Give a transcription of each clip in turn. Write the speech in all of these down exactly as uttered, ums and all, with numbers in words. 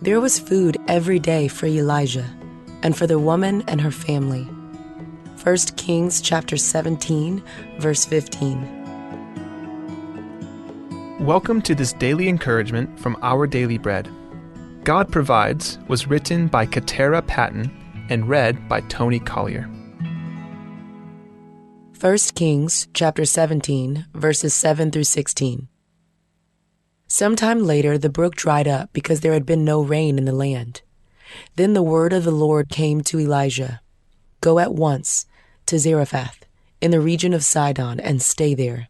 There was food every day for Elijah and for the woman and her family. First Kings chapter seventeen, verse fifteen. Welcome to this daily encouragement from Our Daily Bread. God Provides was written by Katera Patton and read by Tony Collier. First Kings chapter seventeen, verses seven through sixteen. Sometime later, the brook dried up because there had been no rain in the land. Then the word of the Lord came to Elijah, "Go at once to Zarephath, in the region of Sidon, and stay there.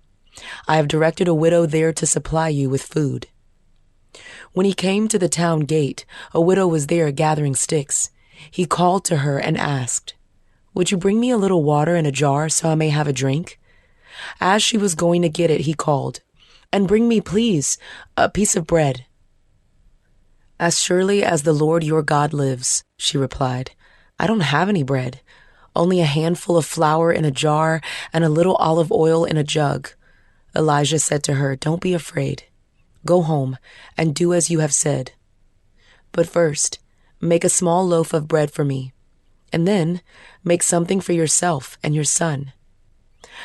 I have directed a widow there to supply you with food." When he came to the town gate, a widow was there gathering sticks. He called to her and asked, "Would you bring me a little water in a jar so I may have a drink?" As she was going to get it, he called, "And bring me, please, a piece of bread." "As surely as the Lord your God lives," she replied, "I don't have any bread, only a handful of flour in a jar and a little olive oil in a jug." Elijah said to her, "Don't be afraid. Go home and do as you have said. But first, make a small loaf of bread for me, and then make something for yourself and your son.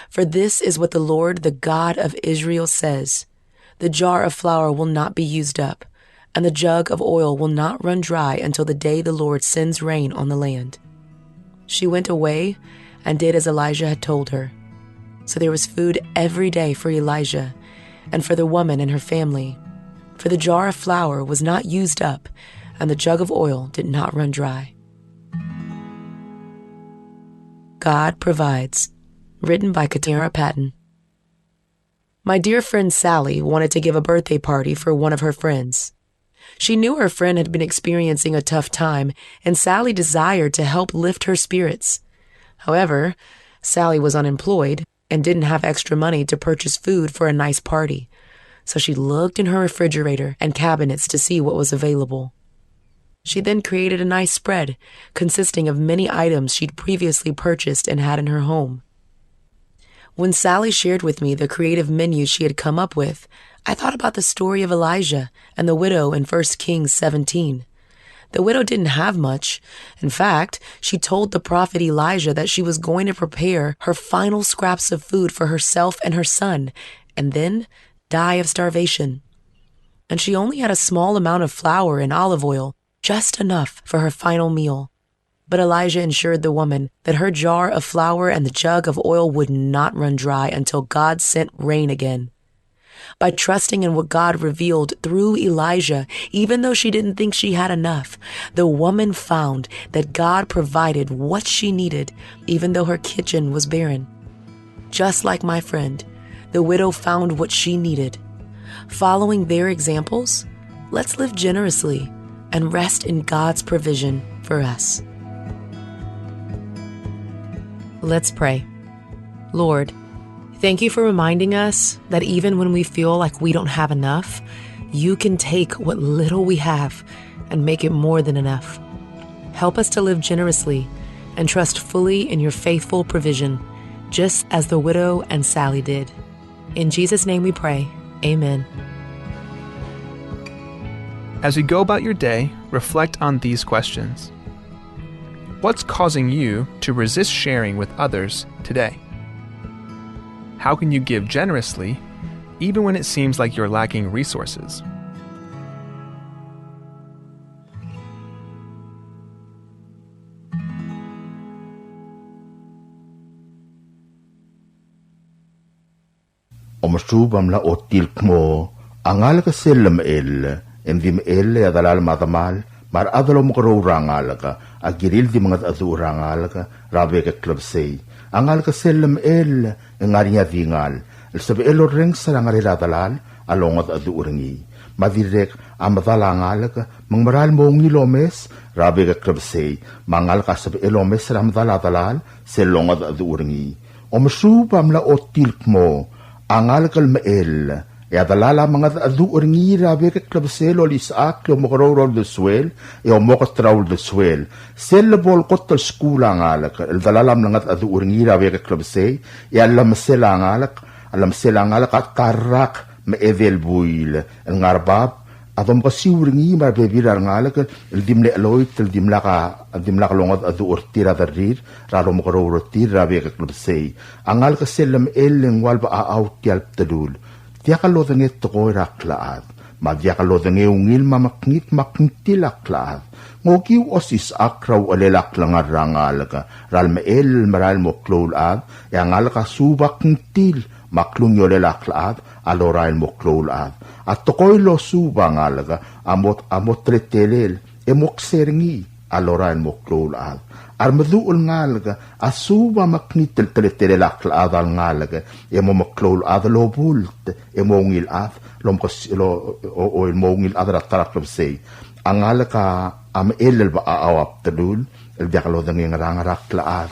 For this is what the Lord, the God of Israel, says: 'The jar of flour will not be used up, and the jug of oil will not run dry until the day the Lord sends rain on the land.'" She went away and did as Elijah had told her. So there was food every day for Elijah and for the woman and her family, for the jar of flour was not used up, and the jug of oil did not run dry. God Provides. Written by Katera Patton. My dear friend Sally wanted to give a birthday party for one of her friends. She knew her friend had been experiencing a tough time, and Sally desired to help lift her spirits. However, Sally was unemployed and didn't have extra money to purchase food for a nice party, so she looked in her refrigerator and cabinets to see what was available. She then created a nice spread consisting of many items she'd previously purchased and had in her home. When Sally shared with me the creative menu she had come up with, I thought about the story of Elijah and the widow in First Kings seventeen. The widow didn't have much. In fact, she told the prophet Elijah that she was going to prepare her final scraps of food for herself and her son, and then die of starvation. And she only had a small amount of flour and olive oil, just enough for her final meal. But Elijah assured the woman that her jar of flour and the jug of oil would not run dry until God sent rain again. By trusting in what God revealed through Elijah, even though she didn't think she had enough, the woman found that God provided what she needed, even though her kitchen was barren. Just like my friend, the widow found what she needed. Following their examples, let's live generously and rest in God's provision for us. Let's pray. Lord, thank you for reminding us that even when we feel like we don't have enough, you can take what little we have and make it more than enough. Help us to live generously and trust fully in your faithful provision, just as the widow and Sally did. In Jesus' name we pray. Amen. As you go about your day, reflect on these questions. What's causing you to resist sharing with others today? How can you give generously even when it seems like you're lacking resources? Omesuub a mla ochotii el kmo a ngalek sel lemechell, e ng di mechell e a delal me a demal me a rechad el omekeroul er a ngalek a kirir el di mengedecheduch er a ngalek er a bek el klebesei. A ngalek sel lemechell e ng ngar er ngii a dingal el sebechel orrenges er a ngerel a delal a longedecheduch er ngii. Me a dirrek a medal a ngalek me ng meral mo ungil omes er a bek el klebesei, me a ngalek a sebechel omes er a medal a delal sel longedecheduch er ngii. Omesuub a mla ochotii el kmo a ngalek el mechell e a delal a mengedecheduch er ngii er a bek el klebesei el olisechakl e omekeroul er a uldesuel e omoket er a uldesuel. Sel lebo el kot el skuul a ngalek el delal a mlengedecheduch er ngii er a bek el klebesei, e a llemesel a ngalek, a llemesel a ngalek a ta el rak me a edei el buil el ngar er a bab A domkesiu er ngii me a rebebil er a rengalek el di mle cheloit el dimlak a, dimlak longedecheduch er tir a derrir er a lomekeroul er tir er a bek el klebesei. A ngalek sel lemechell e ng ua le bechachau tia el bdelul. Diak lodengei tekoi er a klechad, me a diak lodengei ungil me a mekngit me a kngtil a klechad. Ng okiu osisechakl er a uchelel a klengar er a ngalek er a lemechell el merael el mo klou el chad, e a ngalek a suub a kngtil me a klungiolel a klechad a lorael el mo klou el chad. A tekoi el losuub a ngalek a mo, a mo teletelel e mo kser er ngii a lorael el mo klou el chad. A remeduch el ngalek a suub a mekngit el teletelel a klechad a lengalek e mo meklou el chad el obult e mo ungil chad el omkes-, el o-, o-, o-, el mo ungil chad er a ta er a klebesei. A ngalek a mechell el bechachau a bdelul el diak lodengei ngerang er a klechad.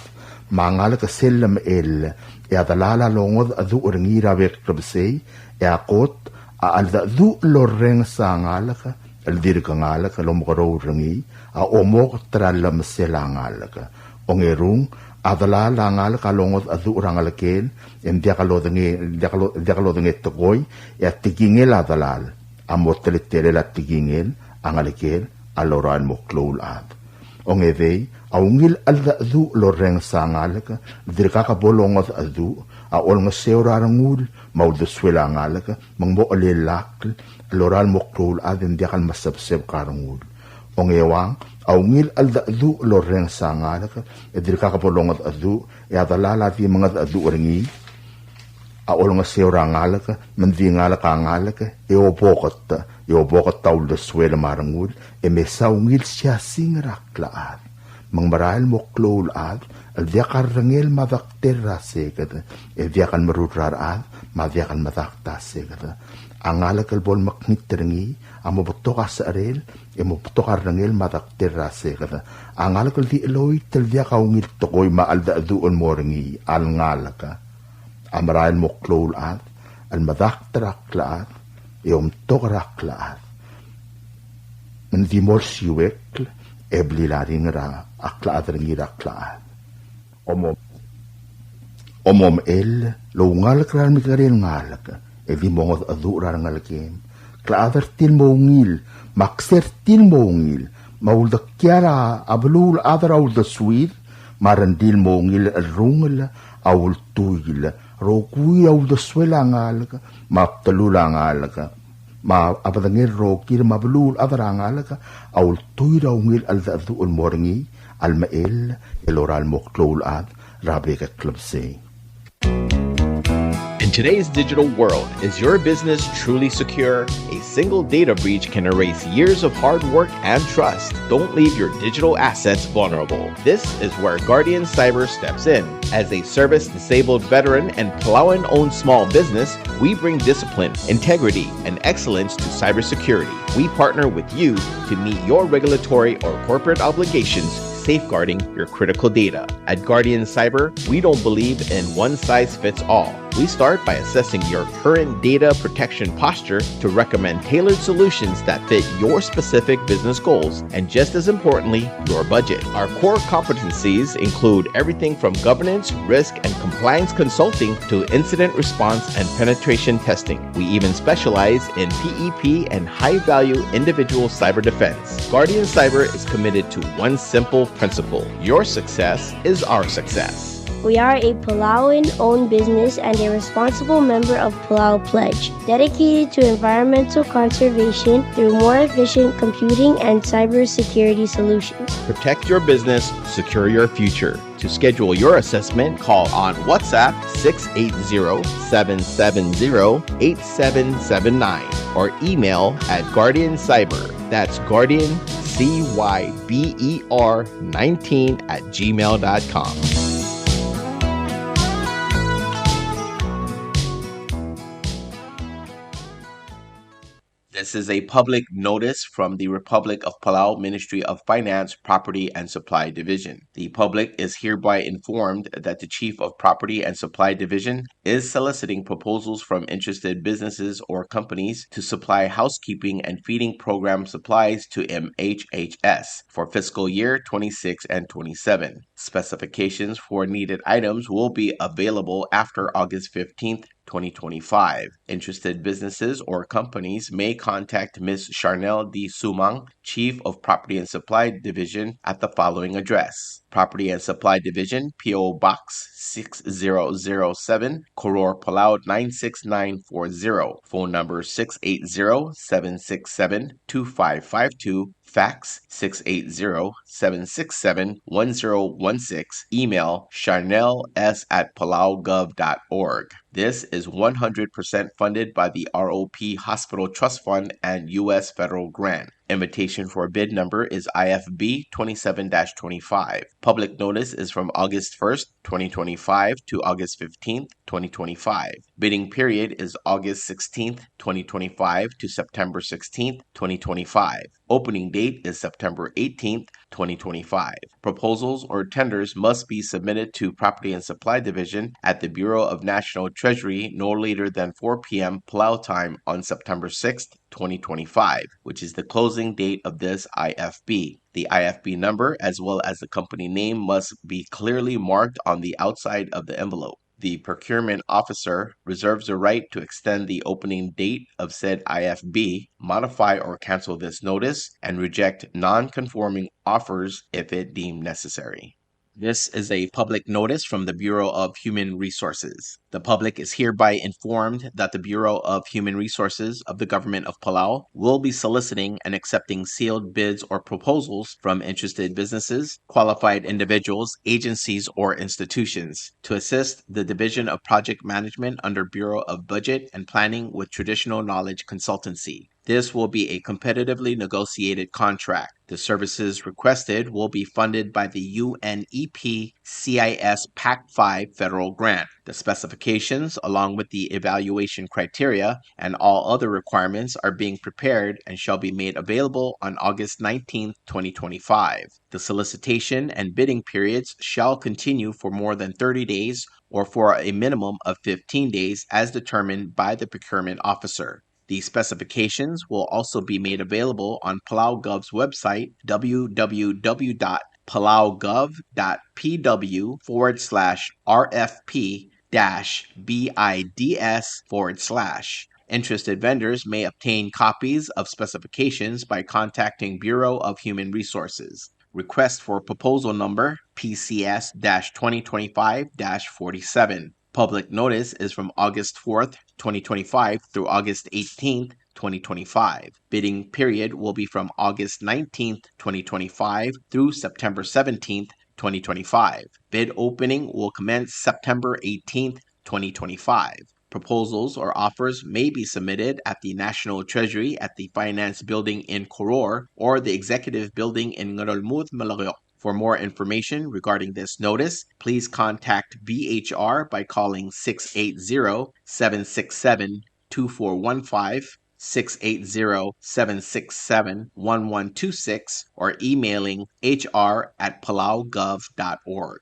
Me a ngalek sel lemechell e a delal a longedecheduch er ngii er a bek el klebesei, e a kot a cheldecheduch el orrenges a ngalek el dirk ngalek el omekeroul er ngii a omoket er a llemesel a ngalek. Ongerung, a delal a ngalek a longedecheduch er a ngelekel e ng diak lodengei, diak lo-, diak lodengei tekoi, e a tekingel a delal a mo teletelel a tekingel a ngelekel a lorael el mo klou el chad. Ongedei, a ungil cheldecheduch el orrenges a ngalek el dirkak bo longedecheduch a olengeseu er a rengul me a uldesuel a ngalek, me ng mo chelellakl el lorael el mo klou el chad e ng diak el mesebsebek a rengul. Ongeuang, a ungil cheldecheduch el orrenges a ngalek e dirkak bo longedecheduch, e a delal a di mengedecheduch er ngii a olengeseu er a ngalek, me ng di ngalek a ngalek e oboket, e oboket a uldesuel me a rengul, e mesa ungil siasing er a klechad. Me ng merael el mo klou el chad el diak a rrengel me a dektel er a seked, e diak el merur er a rechad me a diak el medakt a seked. A ngalek el bo lemekngit er ngii a mo betok a secherel e mo betok a rrengel me a dektel er a seked. A ngalek el di cheloit el diak a ungil tekoi me a cheldecheduch el mo er ngii a lengalek a merael el mo klou el chad el medakt er a klechad e omtok er a klechad. Me ng di mo olsiuekl e blil a ringel er a klechad er ngii er a klechad. Omom-, omomechell el oungalek er a remekekerei el ngalek e di mongedecheduch er a rengelekem. Klechad er tir el mo ungil, me a kser tir el mo ungil, me a uldekial a beluulechad er a uldesuir, me a rengrir el mo ungil el cherrungel a ultuil. Rokui a uldesuel a ngalek me a bdelul a ngalek me a bedengel rokir me a beluulechad er a ngalek a ultuil a ungil cheldecheduch el mo er ngii a lemechell el lorael el mo klou el chad er a bek el klebesei. In today's digital world, is your business truly secure? A single data breach can erase years of hard work and trust. Don't leave your digital assets vulnerable. This is where Guardian Cyber steps in. As a service disabled veteran and Palauan owned small business, we bring discipline, integrity, and excellence to cybersecurity. We partner with you to meet your regulatory or corporate obligations, safeguarding your critical data. At Guardian Cyber, we don't believe in one size fits all. We start by assessing your current data protection posture to recommend tailored solutions that fit your specific business goals and, just as importantly, your budget. Our core competencies include everything from governance, risk, and compliance consulting to incident response and penetration testing. We even specialize in P E P and high-value individual cyber defense. Guardian Cyber is committed to one simple principle: your success is our success. We are a Palauan owned business and a responsible member of Palau Pledge, dedicated to environmental conservation through more efficient computing and cybersecurity solutions. Protect your business, secure your future. To schedule your assessment, call on WhatsApp six eight zero, seven seven zero, eight seven seven nine or email at Guardian Cyber. That's Guardian C Y B E R nineteen at gmail dot com. This is a public notice from the Republic of Palau Ministry of Finance, Property and Supply Division. The public is hereby informed that the Chief of Property and Supply Division is soliciting proposals from interested businesses or companies to supply housekeeping and feeding program supplies to M H H S for fiscal year twenty-six and twenty-seven. Specifications for needed items will be available after August fifteenth, twenty twenty-five. Interested businesses or companies may contact Miss Charnel D. Sumang, Chief of Property and Supply Division, at the following address: Property and Supply Division, P O Box six zero zero seven, Koror, Palau nine six nine four zero. Phone number six eight zero, seven six seven, two five five two, fax six eight zero, seven six seven, one zero one six, email charnels at palaugov dot org. This is one hundred percent funded by the R O P Hospital Trust Fund and U S federal grant. Invitation for bid number is I F B twenty-seven dash twenty-five. Public notice is from August first, twenty twenty-five to August fifteenth, twenty twenty-five. Bidding period is August sixteenth, twenty twenty-five to September sixteenth, twenty twenty-five. Opening date is September eighteenth, twenty twenty-five. Proposals or tenders must be submitted to Property and Supply Division at the Bureau of National Treasury no later than four p.m. Palau time on September sixth, twenty twenty-five, which is the closing date of this I F B. The I F B number, as well as the company name, must be clearly marked on the outside of the envelope. The procurement officer reserves the right to extend the opening date of said I F B, modify or cancel this notice, and reject non-conforming offers if it deemed necessary. This is a public notice from the Bureau of Human Resources. The public is hereby informed that the Bureau of Human Resources of the Government of Palau will be soliciting and accepting sealed bids or proposals from interested businesses, qualified individuals, agencies, or institutions to assist the Division of Project Management under Bureau of Budget and Planning with traditional knowledge consultancy. This will be a competitively negotiated contract. The services requested will be funded by the U N E P C I S PAC five federal grant. The specifications, along with the evaluation criteria and all other requirements, are being prepared and shall be made available on August nineteenth, twenty twenty-five. The solicitation and bidding periods shall continue for more than thirty days or for a minimum of fifteen days as determined by the procurement officer. The specifications will also be made available on PalauGov's website, w w w dot palaugov dot p w forward slash r f p dash bids forward slash. Interested vendors may obtain copies of specifications by contacting Bureau of Human Resources. Request for proposal number P C S dash twenty twenty-five dash forty-seven. Public notice is from August fourth, twenty twenty-five through August eighteenth, twenty twenty-five. Bidding period will be from August nineteenth, twenty twenty-five through September seventeenth, twenty twenty-five. Bid opening will commence September eighteenth, twenty twenty-five. Proposals or offers may be submitted at the National Treasury at the Finance Building in Koror or the Executive Building in Ngerulmud, Melekeok. For more information regarding this notice, please contact B H R by calling six eight zero, seven six seven, two four one five, six eight zero, seven six seven, one one two six, or emailing H R at palaugov dot org.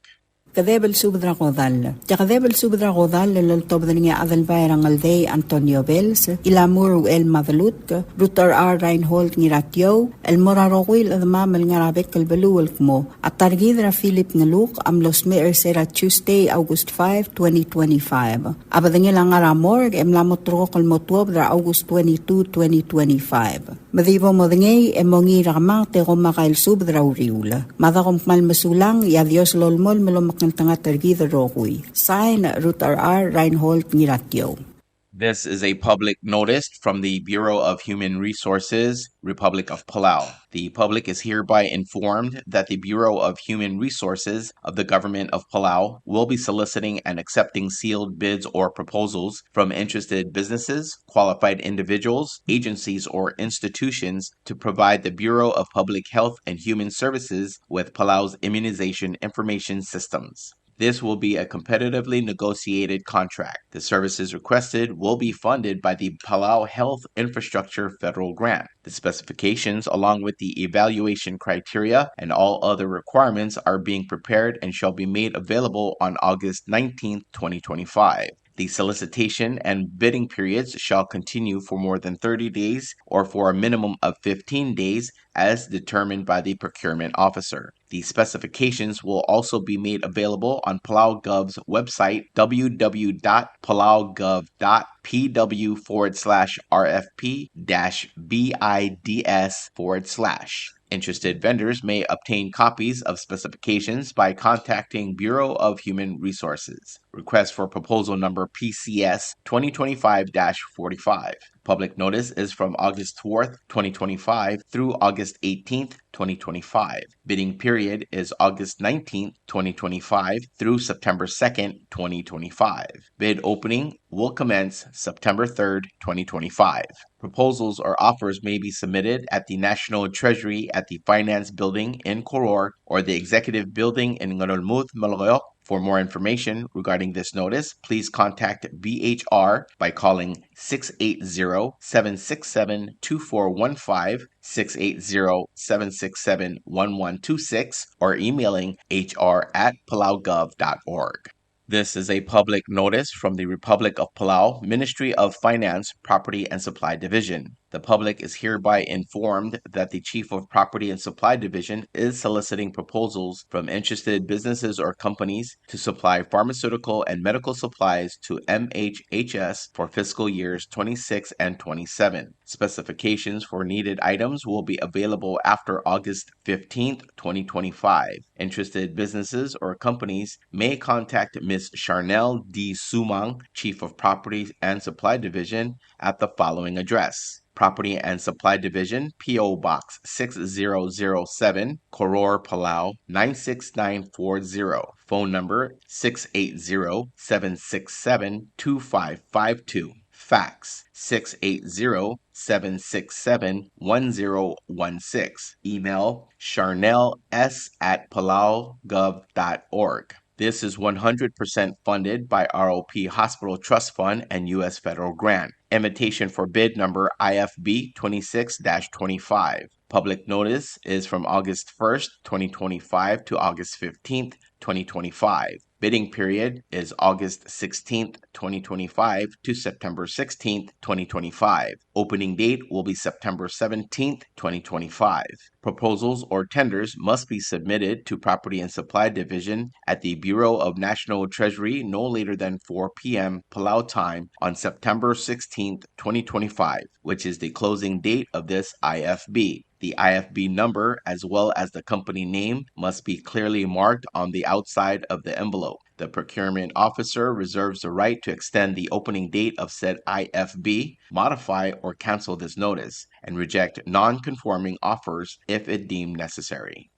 Kedeb el subed er a kodall. Tia kedeb el subed er a kodall el oltobed er ngii a Adelbai er a Ngeldei Antonio Bells, Ilamur Uchel Madelutk, Ruth R. R. Reinhold Ngiratiou, el mo er a rokui el chedemam el ngar er a bek el beluu el kmo a ta er kid er a Philip Ngeluk a mlo smecher er se er a Tuesday, August five, twenty twenty-five. A bedengel a ngar er a morgue e mla mo ulterekokl el mo tuobed er a August twenty-two, twenty twenty-five. Me di bo modengei e mongiil er a kemanget e kom okai el subed er a uriul. Mada kom kmal mesulang, e a Dios a lolemolem el omekngeltengat er kid el rokui. Sign, Ruth R. R. Reinhold Ngiratiou. This is a public notice from the Bureau of Human Resources, Republic of Palau. The public is hereby informed that the Bureau of Human Resources of the Government of Palau will be soliciting and accepting sealed bids or proposals from interested businesses, qualified individuals, agencies, or institutions to provide the Bureau of Public Health and Human Services with Palau's immunization information systems. This will be a competitively negotiated contract. The services requested will be funded by the Palau Health Infrastructure Federal Grant. The specifications, along with the evaluation criteria and all other requirements, are being prepared and shall be made available on August nineteenth, twenty twenty-five. The solicitation and bidding periods shall continue for more than thirty days or for a minimum of fifteen days as determined by the procurement officer. The specifications will also be made available on Palau Gov's website, w w w dot palau gov dot p w forward slash r f p dash b i d s forward slash. Interested vendors may obtain copies of specifications by contacting Bureau of Human Resources. Request for proposal number P C S twenty twenty-five dash forty-five. Public notice is from August fourth, twenty twenty-five through August eighteenth, twenty twenty-five. Bidding period is August nineteenth, twenty twenty-five through September second, twenty twenty-five. Bid opening will commence September third, twenty twenty-five. Proposals or offers may be submitted at the National Treasury at the Finance Building in Koror or the Executive Building in Ngerulmud, Melekeok. For more information regarding this notice, please contact B H R by calling six eight zero, seven six seven, two four one five, six eight zero, seven six seven, one one two six, or emailing H R at palaugov dot org. This is a public notice from the Republic of Palau, Ministry of Finance, Property and Supply Division. The public is hereby informed that the Chief of Property and Supply Division is soliciting proposals from interested businesses or companies to supply pharmaceutical and medical supplies to M H H S for fiscal years twenty-six and twenty-seven. Specifications for needed items will be available after August fifteenth, twenty twenty-five. Interested businesses or companies may contact Miss Charnel D. Sumang, Chief of Property and Supply Division, at the following address: Property and Supply Division, P O Box six zero zero seven, Koror, Palau nine six nine four zero. Phone number six eight zero, seven six seven, two five five two. Fax six eight zero, seven six seven, one zero one six. Email charnel s at palaugov dot org. This is one hundred percent funded by R O P Hospital Trust Fund and U S federal grant. Invitation for bid number I F B twenty-six dash twenty-five. Public notice is from August first, twenty twenty-five to August fifteenth, twenty twenty-five. Bidding period is August sixteenth, twenty twenty-five to September sixteenth, twenty twenty-five. Opening date will be September seventeenth, twenty twenty-five. Proposals or tenders must be submitted to Property and Supply Division at the Bureau of National Treasury no later than four p.m. Palau time on September sixteenth, twenty twenty-five, which is the closing date of this I F B. The I F B number, as well as the company name, must be clearly marked on the outside of the envelope. The procurement officer reserves the right to extend the opening date of said I F B, modify or cancel this notice, and reject non-conforming offers if it deemed necessary.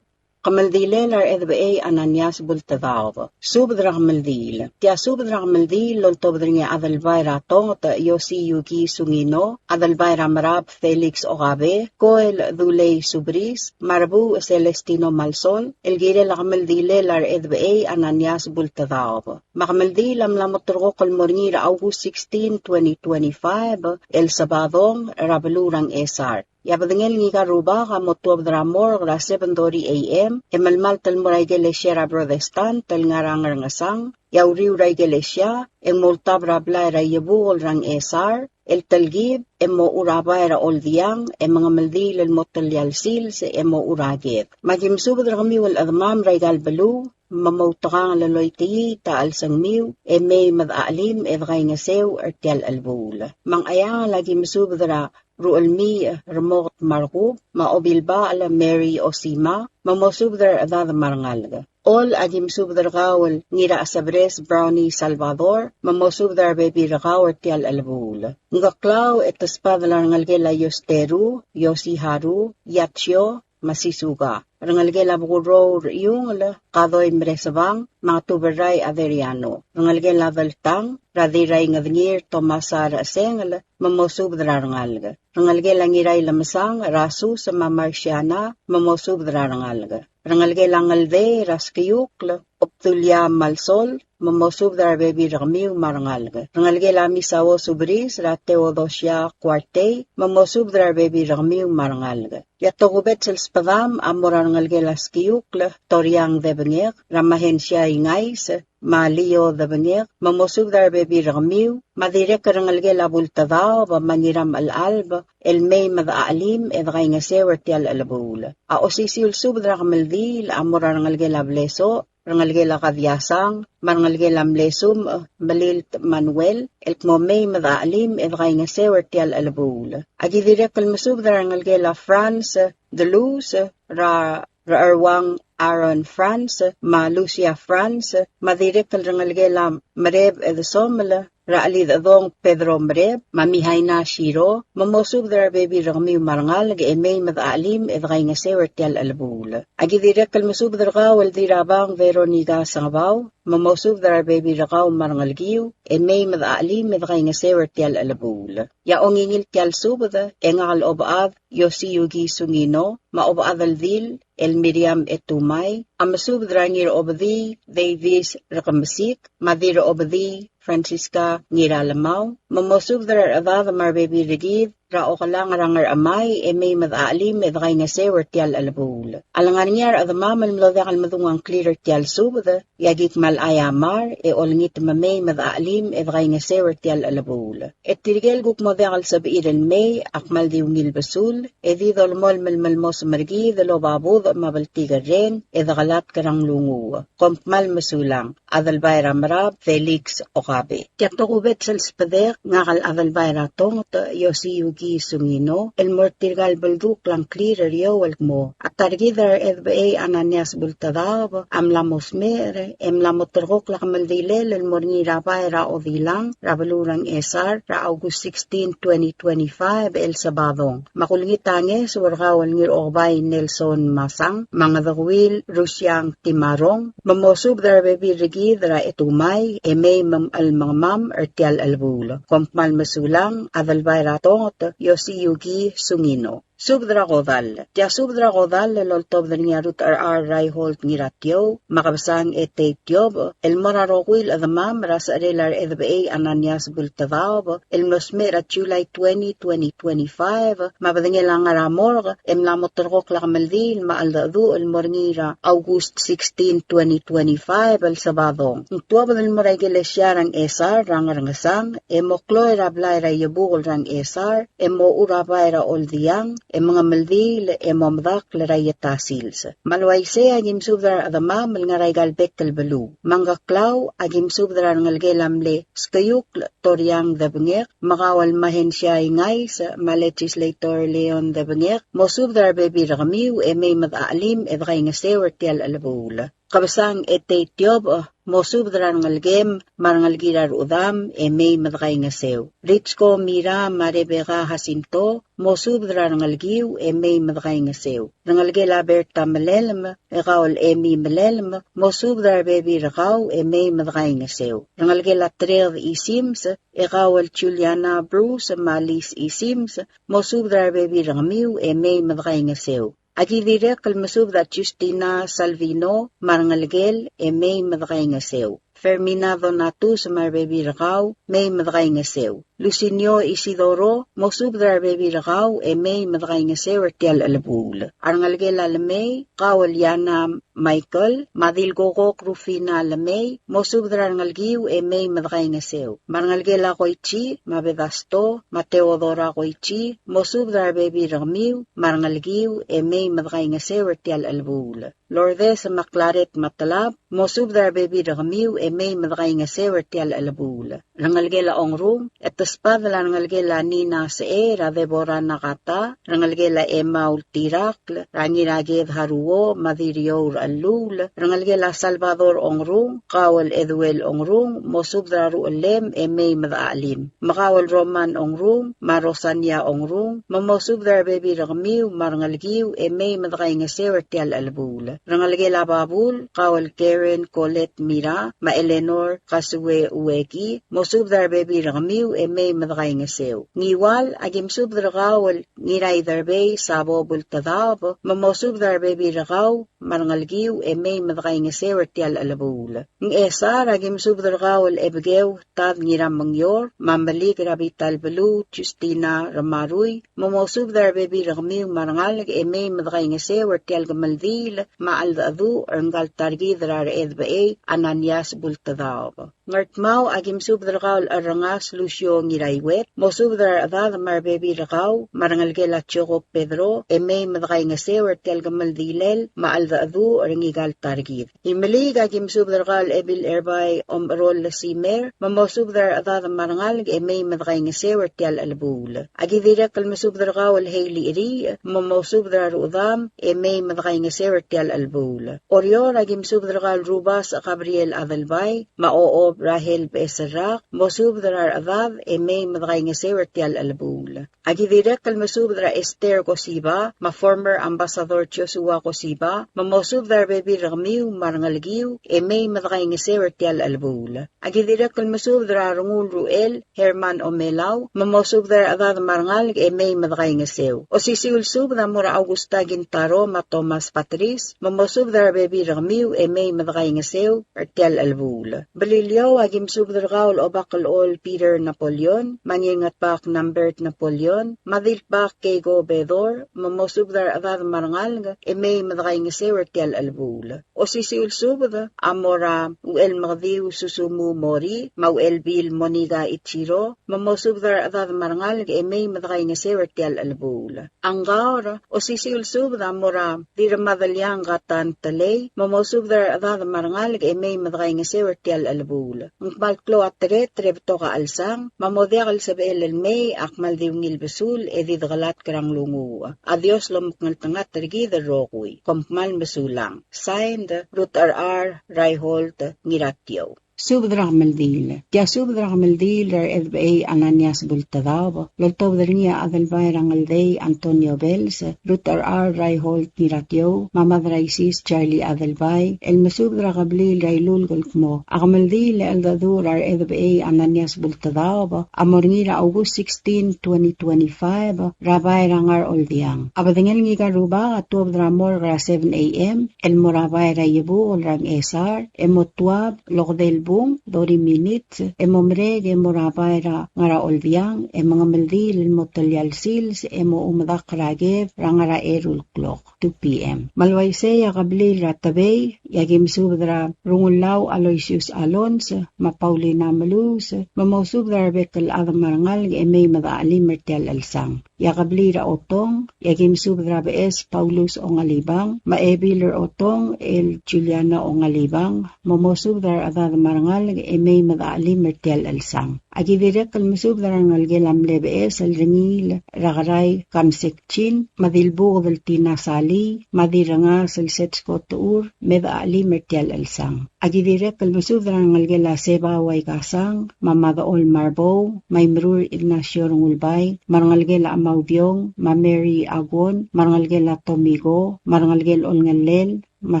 Kemeldilel a Rechedebechei Ananias Bultedaob. Subed er a kemeldiil. Tia subed er a kemeldiil el oltobed er ngii a Adelbai er a Tonget Yosiyuki Sungino, Adelbai er a Merab Felix Okabe, Koel Dulei Subris, me a Rebuuch Celestino Malsol, el kirel a kemeldilel a Rechedebechei Ananias Bultedaob. Me a kemeldiil a mla mo terrekokl el mo er ngii er a August sixteen, twenty twenty-five, el Sabadong, er a beluu er a Ngchesar. E a bedengel ngika el rubak a mo tuobed er a morgue er a seven thirty a.m. e melemalt el mo er a ikelesia er a Protestant el ngar er a Ngerngesang, e a uriul er a ikelesia e ng mo ultab er a blai er a Iebukel er a Ngchesar el telkib e mo er a bai er a Oldiang e mengemeldiil el mo telia el sils e mo er a ked. Me aki mesubed er kemiu el chedemam er aika el beluu, me moutekangel el oitii a chelsengmiu e mei me dechachelim e dekaingeseu er tia el chelebuul. Me a Ngcheangel aki mesubed er a Ruchelmiich Remoket Markub, me a Obilbachel Mary Osima, me mosubed er a rechedad me a rengalek. Chol, aki mesubed er kau el Ngirachesebres Brownie Salvador, me mosubed er a rebebil er kau er tia el chelebuul. Ngkeklau e te sbadel a rengelekel a Yosteru, Yosiharu, Yatio, me a Sisuka. Rengelekel a Bekurrou er a Iungel, Kadoi Meresebang, me a Tuberai Aderiano. Rengelekel a Deltang, er a Dirraingedengir Tomasa Rechesengel, me mosubed er a rengalek. Rengelekel a Ngirailemesang, er a Sus me a Marciana, me mosubed er a rengalek. Rengelekel a Ngeldei, er a Skiukl, Obdulia Malsol, me mosubed er a rebebil er kemiu me a rengalek. Rengelekel a Misao Subris, er a Theodosia Kuartei, me mosubed er a rebebil er kemiu me a rengalek. E a tokubets el sbedam a mo er a rengelekel a Skiukl, Toriang Debengek, er a Mahensia Ingais, me a Lio Debengek, me mosubed er a rebebil er kemiu, me a dirrek el rengelekel a Bultedaob me a Ngiramchelalb, el mei me dechachelim e dekaingeseu er tia el chelebuul. A osisiu el subed er a kemeldiil a mo er a rengelekel a Blesoch, rengelekel a Kadiasang, me a rengelekel a Mlesumech, Melilt Manuel, el kmo mei me dechachelim e dekaingeseu er tia el chelebuul. Aki dirrek el mesubed er a rengelekel a Franz Delus, er a Recheruang Aaron Franz, me a Lucia Franz, me a dirrek el rengelekel a Mereb Edesomel, er a Chelidechedong Pedro Mereb, me a Mihaina Shiro, me mosubed er a rebebil er kemiu me a rengalek e mei me dechachelim e dekaingeseu er tia el chelebuul. Aki dirrek el mesubed er kau el Dirrabang Veronica Sengebau, me mosubed er a rebebil er kau me a rengelekiu, e mei me dechachelim e dekaingeseu er tia el chelebuul. E a ongingil tia el subed, e ngak el Obechad Yosiyuki Sungino, me a Obechad el Dil, el Miriam Etumai, a mesubed er a Ngirobedii Davis Rekemesik, me a Dirrobedii Francisca Ngiralemau, me mosubed er a rechedad me a rebebil er kid, er a Okelang er a Ngerchemai, e mei me dechachelim e dekaingeseu er tia el chelebuul. A lengar er ngii a rechedemam el mlo diak el medung a ngklir er tia el subed, e aki kmal aiamar, e olengit me mei me dechachelim e dekaingeseu er tia el chelebuul. E tirke el kuk mo diak el sebechir el mei, a kmal di ungil besul, e di dolemolem el melmosem er kid el oba budech me a bltikerreng, e dekelatk er a nglunguuch. Kom kmal mesulang. Adelbai er a Merab, Felix Okabe. Tia tokubets el sbedek, ngak el Adelbai er a Tonget, Yosiyuki Sungino, el mo er tirka el beldukl a ngklir er eou el kmo a ta er kid er a Rechedebechei Ananias Bultedaob a mla mo smecher, e mla mo terrekokl a kemeldilel el mo er ngii er a bai er a Odilang, er a beluu er a Ngchesar, er a August sixteen, twenty twenty-five, el Sabadong. Me a kulengit a ngeso er kau el Ngirokebai Nelson Masang, me a Ngedekuil Rusiang Timarong, me mosubed er a rebebil er kid er a Etumai, e mei me mchelmengemam er tia el chelebuul. Kom kmal mesulang, Adelbai er a Tonget, Yosiyuki Sungino. Subed er a kodall. Tia subed er a kodall el oltobed er ngii a Ruth R. R. Reinhold Ngiratiou, me a Kebesang Etei Tiobech, el mo er a rokui el chedemam er a secherel a Rechedebechei Ananias Bultedaob, el mlo smecher er a July twenty, twenty twenty-five, me a bedengel a ngar er a morgue, e mla mo terrekokl a kemeldiil me a cheldecheduch el mo er ngii er a August sixteen, twenty twenty-five, el Sabadong. Ng tuobed el mo er a ikelesia er a Ngchesar er a Ngerengesang, e mo kloi er a blai er a Iebukel er a Ngchesar, e mo er a bai er a Oldiang, e mengemeldiil, e mo medakl er a Ieta sils. Me a le uaisei a ki mesubed er a rechedemam el ngar er aika el bek el beluu. Me a Ngkeklau a ki mesubed er a rengelekel a mle Skeiukl Toriang Debengek, me kau el Mahensia Ingais, me a Legislator Leon Debengek, mosubed er a rebebil er kemiu, e mei me dechachelim, e dekaingeseu er tia el chelebuul. Kebesang Etei Tiobech, mosubed er a rengelekem, me a rengelekir a rechedam, e mei me dekaingeseu. Ritsko Mira me a Rebecca Jacinto, mosubed er a rengelekiu, e mei me dekaingeseu. Rengelekel a Berta Melelm, e kau el Emi Melelm, mosubed er a rebebil er kau, e mei me dekaingeseu. Rengelekel a Treked Isims, e kau el Juliana Bruce, me a Lis Isims, mosubed er a rebebil er kemiu, e mei me dekaingeseu. Aki dirrek el mesubed a Justina Salvino, me a rengelekel, e mei me dekaingeseu. Fermina Donatus me a rebebil er kau, mei me dekaingeseu. Lucinio Isidoro, mosubed er a rebebil er kau, e mei me dekaingeseu er tia el chelebuul. A rengelekel a Lemei, kau el Iana Michael, me a Dilkokok Rufina Lemei, mosubed er a rengelekiu, e mei me dekaingeseu. Me a rengelekel a Koichi, me a Bedasto, me a Teodora Koichi, mosubed er a rebebil er kemiu, me a rengelekiu, e mei me dekaingeseu er tia el chelebuul. Lourdes me a Klaret me a Telab, mosubed er a rebebil er kemiu, e mei me dekaingeseu er tia el chelebuul. Rengelekel a Ongrung, e te sbadel a rengelekel a Nina Secher, er a Debora Nakata, rengelekel a Emma Ultirakl, er a Ngiraked Haruo, me a Diriou er a Chelluul, rengelekel a Salvador Ongrung, kau el Eduel Ongrung, mosubed er a ruchellem, e mei me dechachelim. Me kau el Roman Ongrung, me a Rosania Ongrung, me mosubed er a rebebil er kemiu, me a rengelekiu, e mei me dekaingeseu er tia el chelebuul. Rengelekel a Babul, kau el Karen Colette Mira, me a Eleanor Kasue Ueki, mosubed er a rebebil er kemiu, e mei me dekaingeseu. Ngiwal, a ki mesubed er kau el Ngiraiderbei Sabo Bultedaob, me mosubed er a rebebil er kau, me a rengelekiu, e mei me dekaingeseu er tia el chelebuul. Ngchesar, a ki mesubed er kau el Ebekeu Tad Ngiramengior, me a Melik er a bita el beluu, Justina Ramarui, me mosubed er a rebebil er kemiu me a rengalek, e mei me dekaingeseu er tia el kemeldiil, a cheldecheduch er ngka el ta er kid er a Rechedebechei Ananias Bultedaob. Ngardmau, aki mesubed er kau el Cherrengas Lucio Ngiraiuet, mosubed er a rechedad me a rebebil er kau, me a rengelekel a Jacob Pedro, e mei me dekaingeseu er tia el kemeldiilel me a cheldecheduch er ngika el ta er kid. Imeliik, aki mesubed er kau el Ebil Erbai Omeroll Simer, me mosubed er a rechedad me a rengalek e mei me dekaingeseu er tia el chelebuul. Aki dirrek el mesubed er kau el Hailey Ri, me mosubed er a rechedam e mei me dekaingeseu er tia el chelebuul. Oreor, aki mesubed er kau el Rubasech Gabriel Adelbai, me a Ochob Rahel Becheserrak, mosubed er a rechedad e mei me dekaingeseu er tia el chelebuul. Aki dirrek el mesubed er a Esther Kosiba, me a former Ambassador Joshua Kosiba, me mosubed er a rebebil er kemiu me a rengelekiu, e mei me dekaingeseu er tia el chelebuul. Aki dirrek el mesubed er a Rengul Ruchel, Herman Omelau, me mosubed er a rechedad me a rengalek e mei me dekaingeseu. Osisiu el subed a mo er a Augusta Kintaro me a Thomas Patris, me mosubed er a rebebil er kemiu e mei me dekaingeseu er tia el chelebuul. Beliliou, aki mesubed er kau el Obak el Ol Peter Napoleon, me a Ngirngetbak Nambert Napoleon, me a Dilbak Keiko Bedor, me mosubed er a rechedad me a rengalek e mei me dekaingeseu er tia el chelebuul. Osisiu el subed a mo er a Uchelmekediu Susumu Mori, me a Uchelbil Monica Ichiro, me mosubed er a rechedad me a rengalek e mei me dekaingeseu er tia el chelebuul. Angaur, osisiu el subed a mo er a Dirremadeliang Katan Telei, me mosubed er a rechedad me a rengalek e mei me dekaingeseu er tia el chelebuul. Ng kmal klou a tereter e betok a chelsang, me a mo diak el sebechel el mei a kmal di ungil besul e di dekelatk er a nglunguuch. A Dios lomekngeltengat er kid el rokui. Kom kmal mesulang. Signed, Ruth R. R. Reinhold Ngiratiou. Subed er a kemeldiil. Tia subed er a kemeldiil er a Rechedebechei Ananias Bultedaob, loltobed er ngii a Adelbai er a Ngeldei Antonio Bells, Ruth R. R. Reinhold Ngiratiou, me a Mad er a Isis Charlie Adelbai, el mesubed er a kebliil er a Ilulk el kmo a kemeldiil el cheldecheduch er a Rechedebechei Ananias Bultedaob a mo er ngii er a August sixteen, twenty twenty-five, er a bai er a Ngarcholdiang. A bedengel ngika el rubak a tuobed er a morgue er a seven A.M. el mo er a bai er a Iebukel er a Ngchesar, e mo tuab el okedei el bung, thirty minutes, e mo merek e mo er a bai er a Ngarcholdiang, e mengemeldiil el mo telia el sils, e mo oumedakl er a ked er a ngar er a eru el klok, two P.M. Me le uaisei a kebliil er a Tebei, e aki mesubed er a Rungullau Aloysius Alons, me a Paulina Melus, me mosubed er a rebek el chad me a rengalek e mei me dechelim er tia el chelsang. E a kebliil er a Otong, e aki mesubed er a Beches Paulus Ongalibang, me a Ebil er a Otong el Juliana Ongalibang, me mosubed er a rechedad me a rengalek e mei me dechelim er tia el chelsang. Aki dirrek el mesubed er a rengelekel a mle Beches el Rengiil er a Kerai Kamsek Chin, me a Dilbuked el Tina Sali, me a Dirrengas el Setsko Techur, me dechelim er tia el chelsang. Aki dirrek el mesubed er a rengelekel a Seba Uaikasang, me a Madechol Marbou, me a Imerur Ignacio Rengulbai, me a rengelekel a Amaudiong, me a Mary Aguon, me a rengelekel a Tomiko, me a rengelekel Olngellel, me a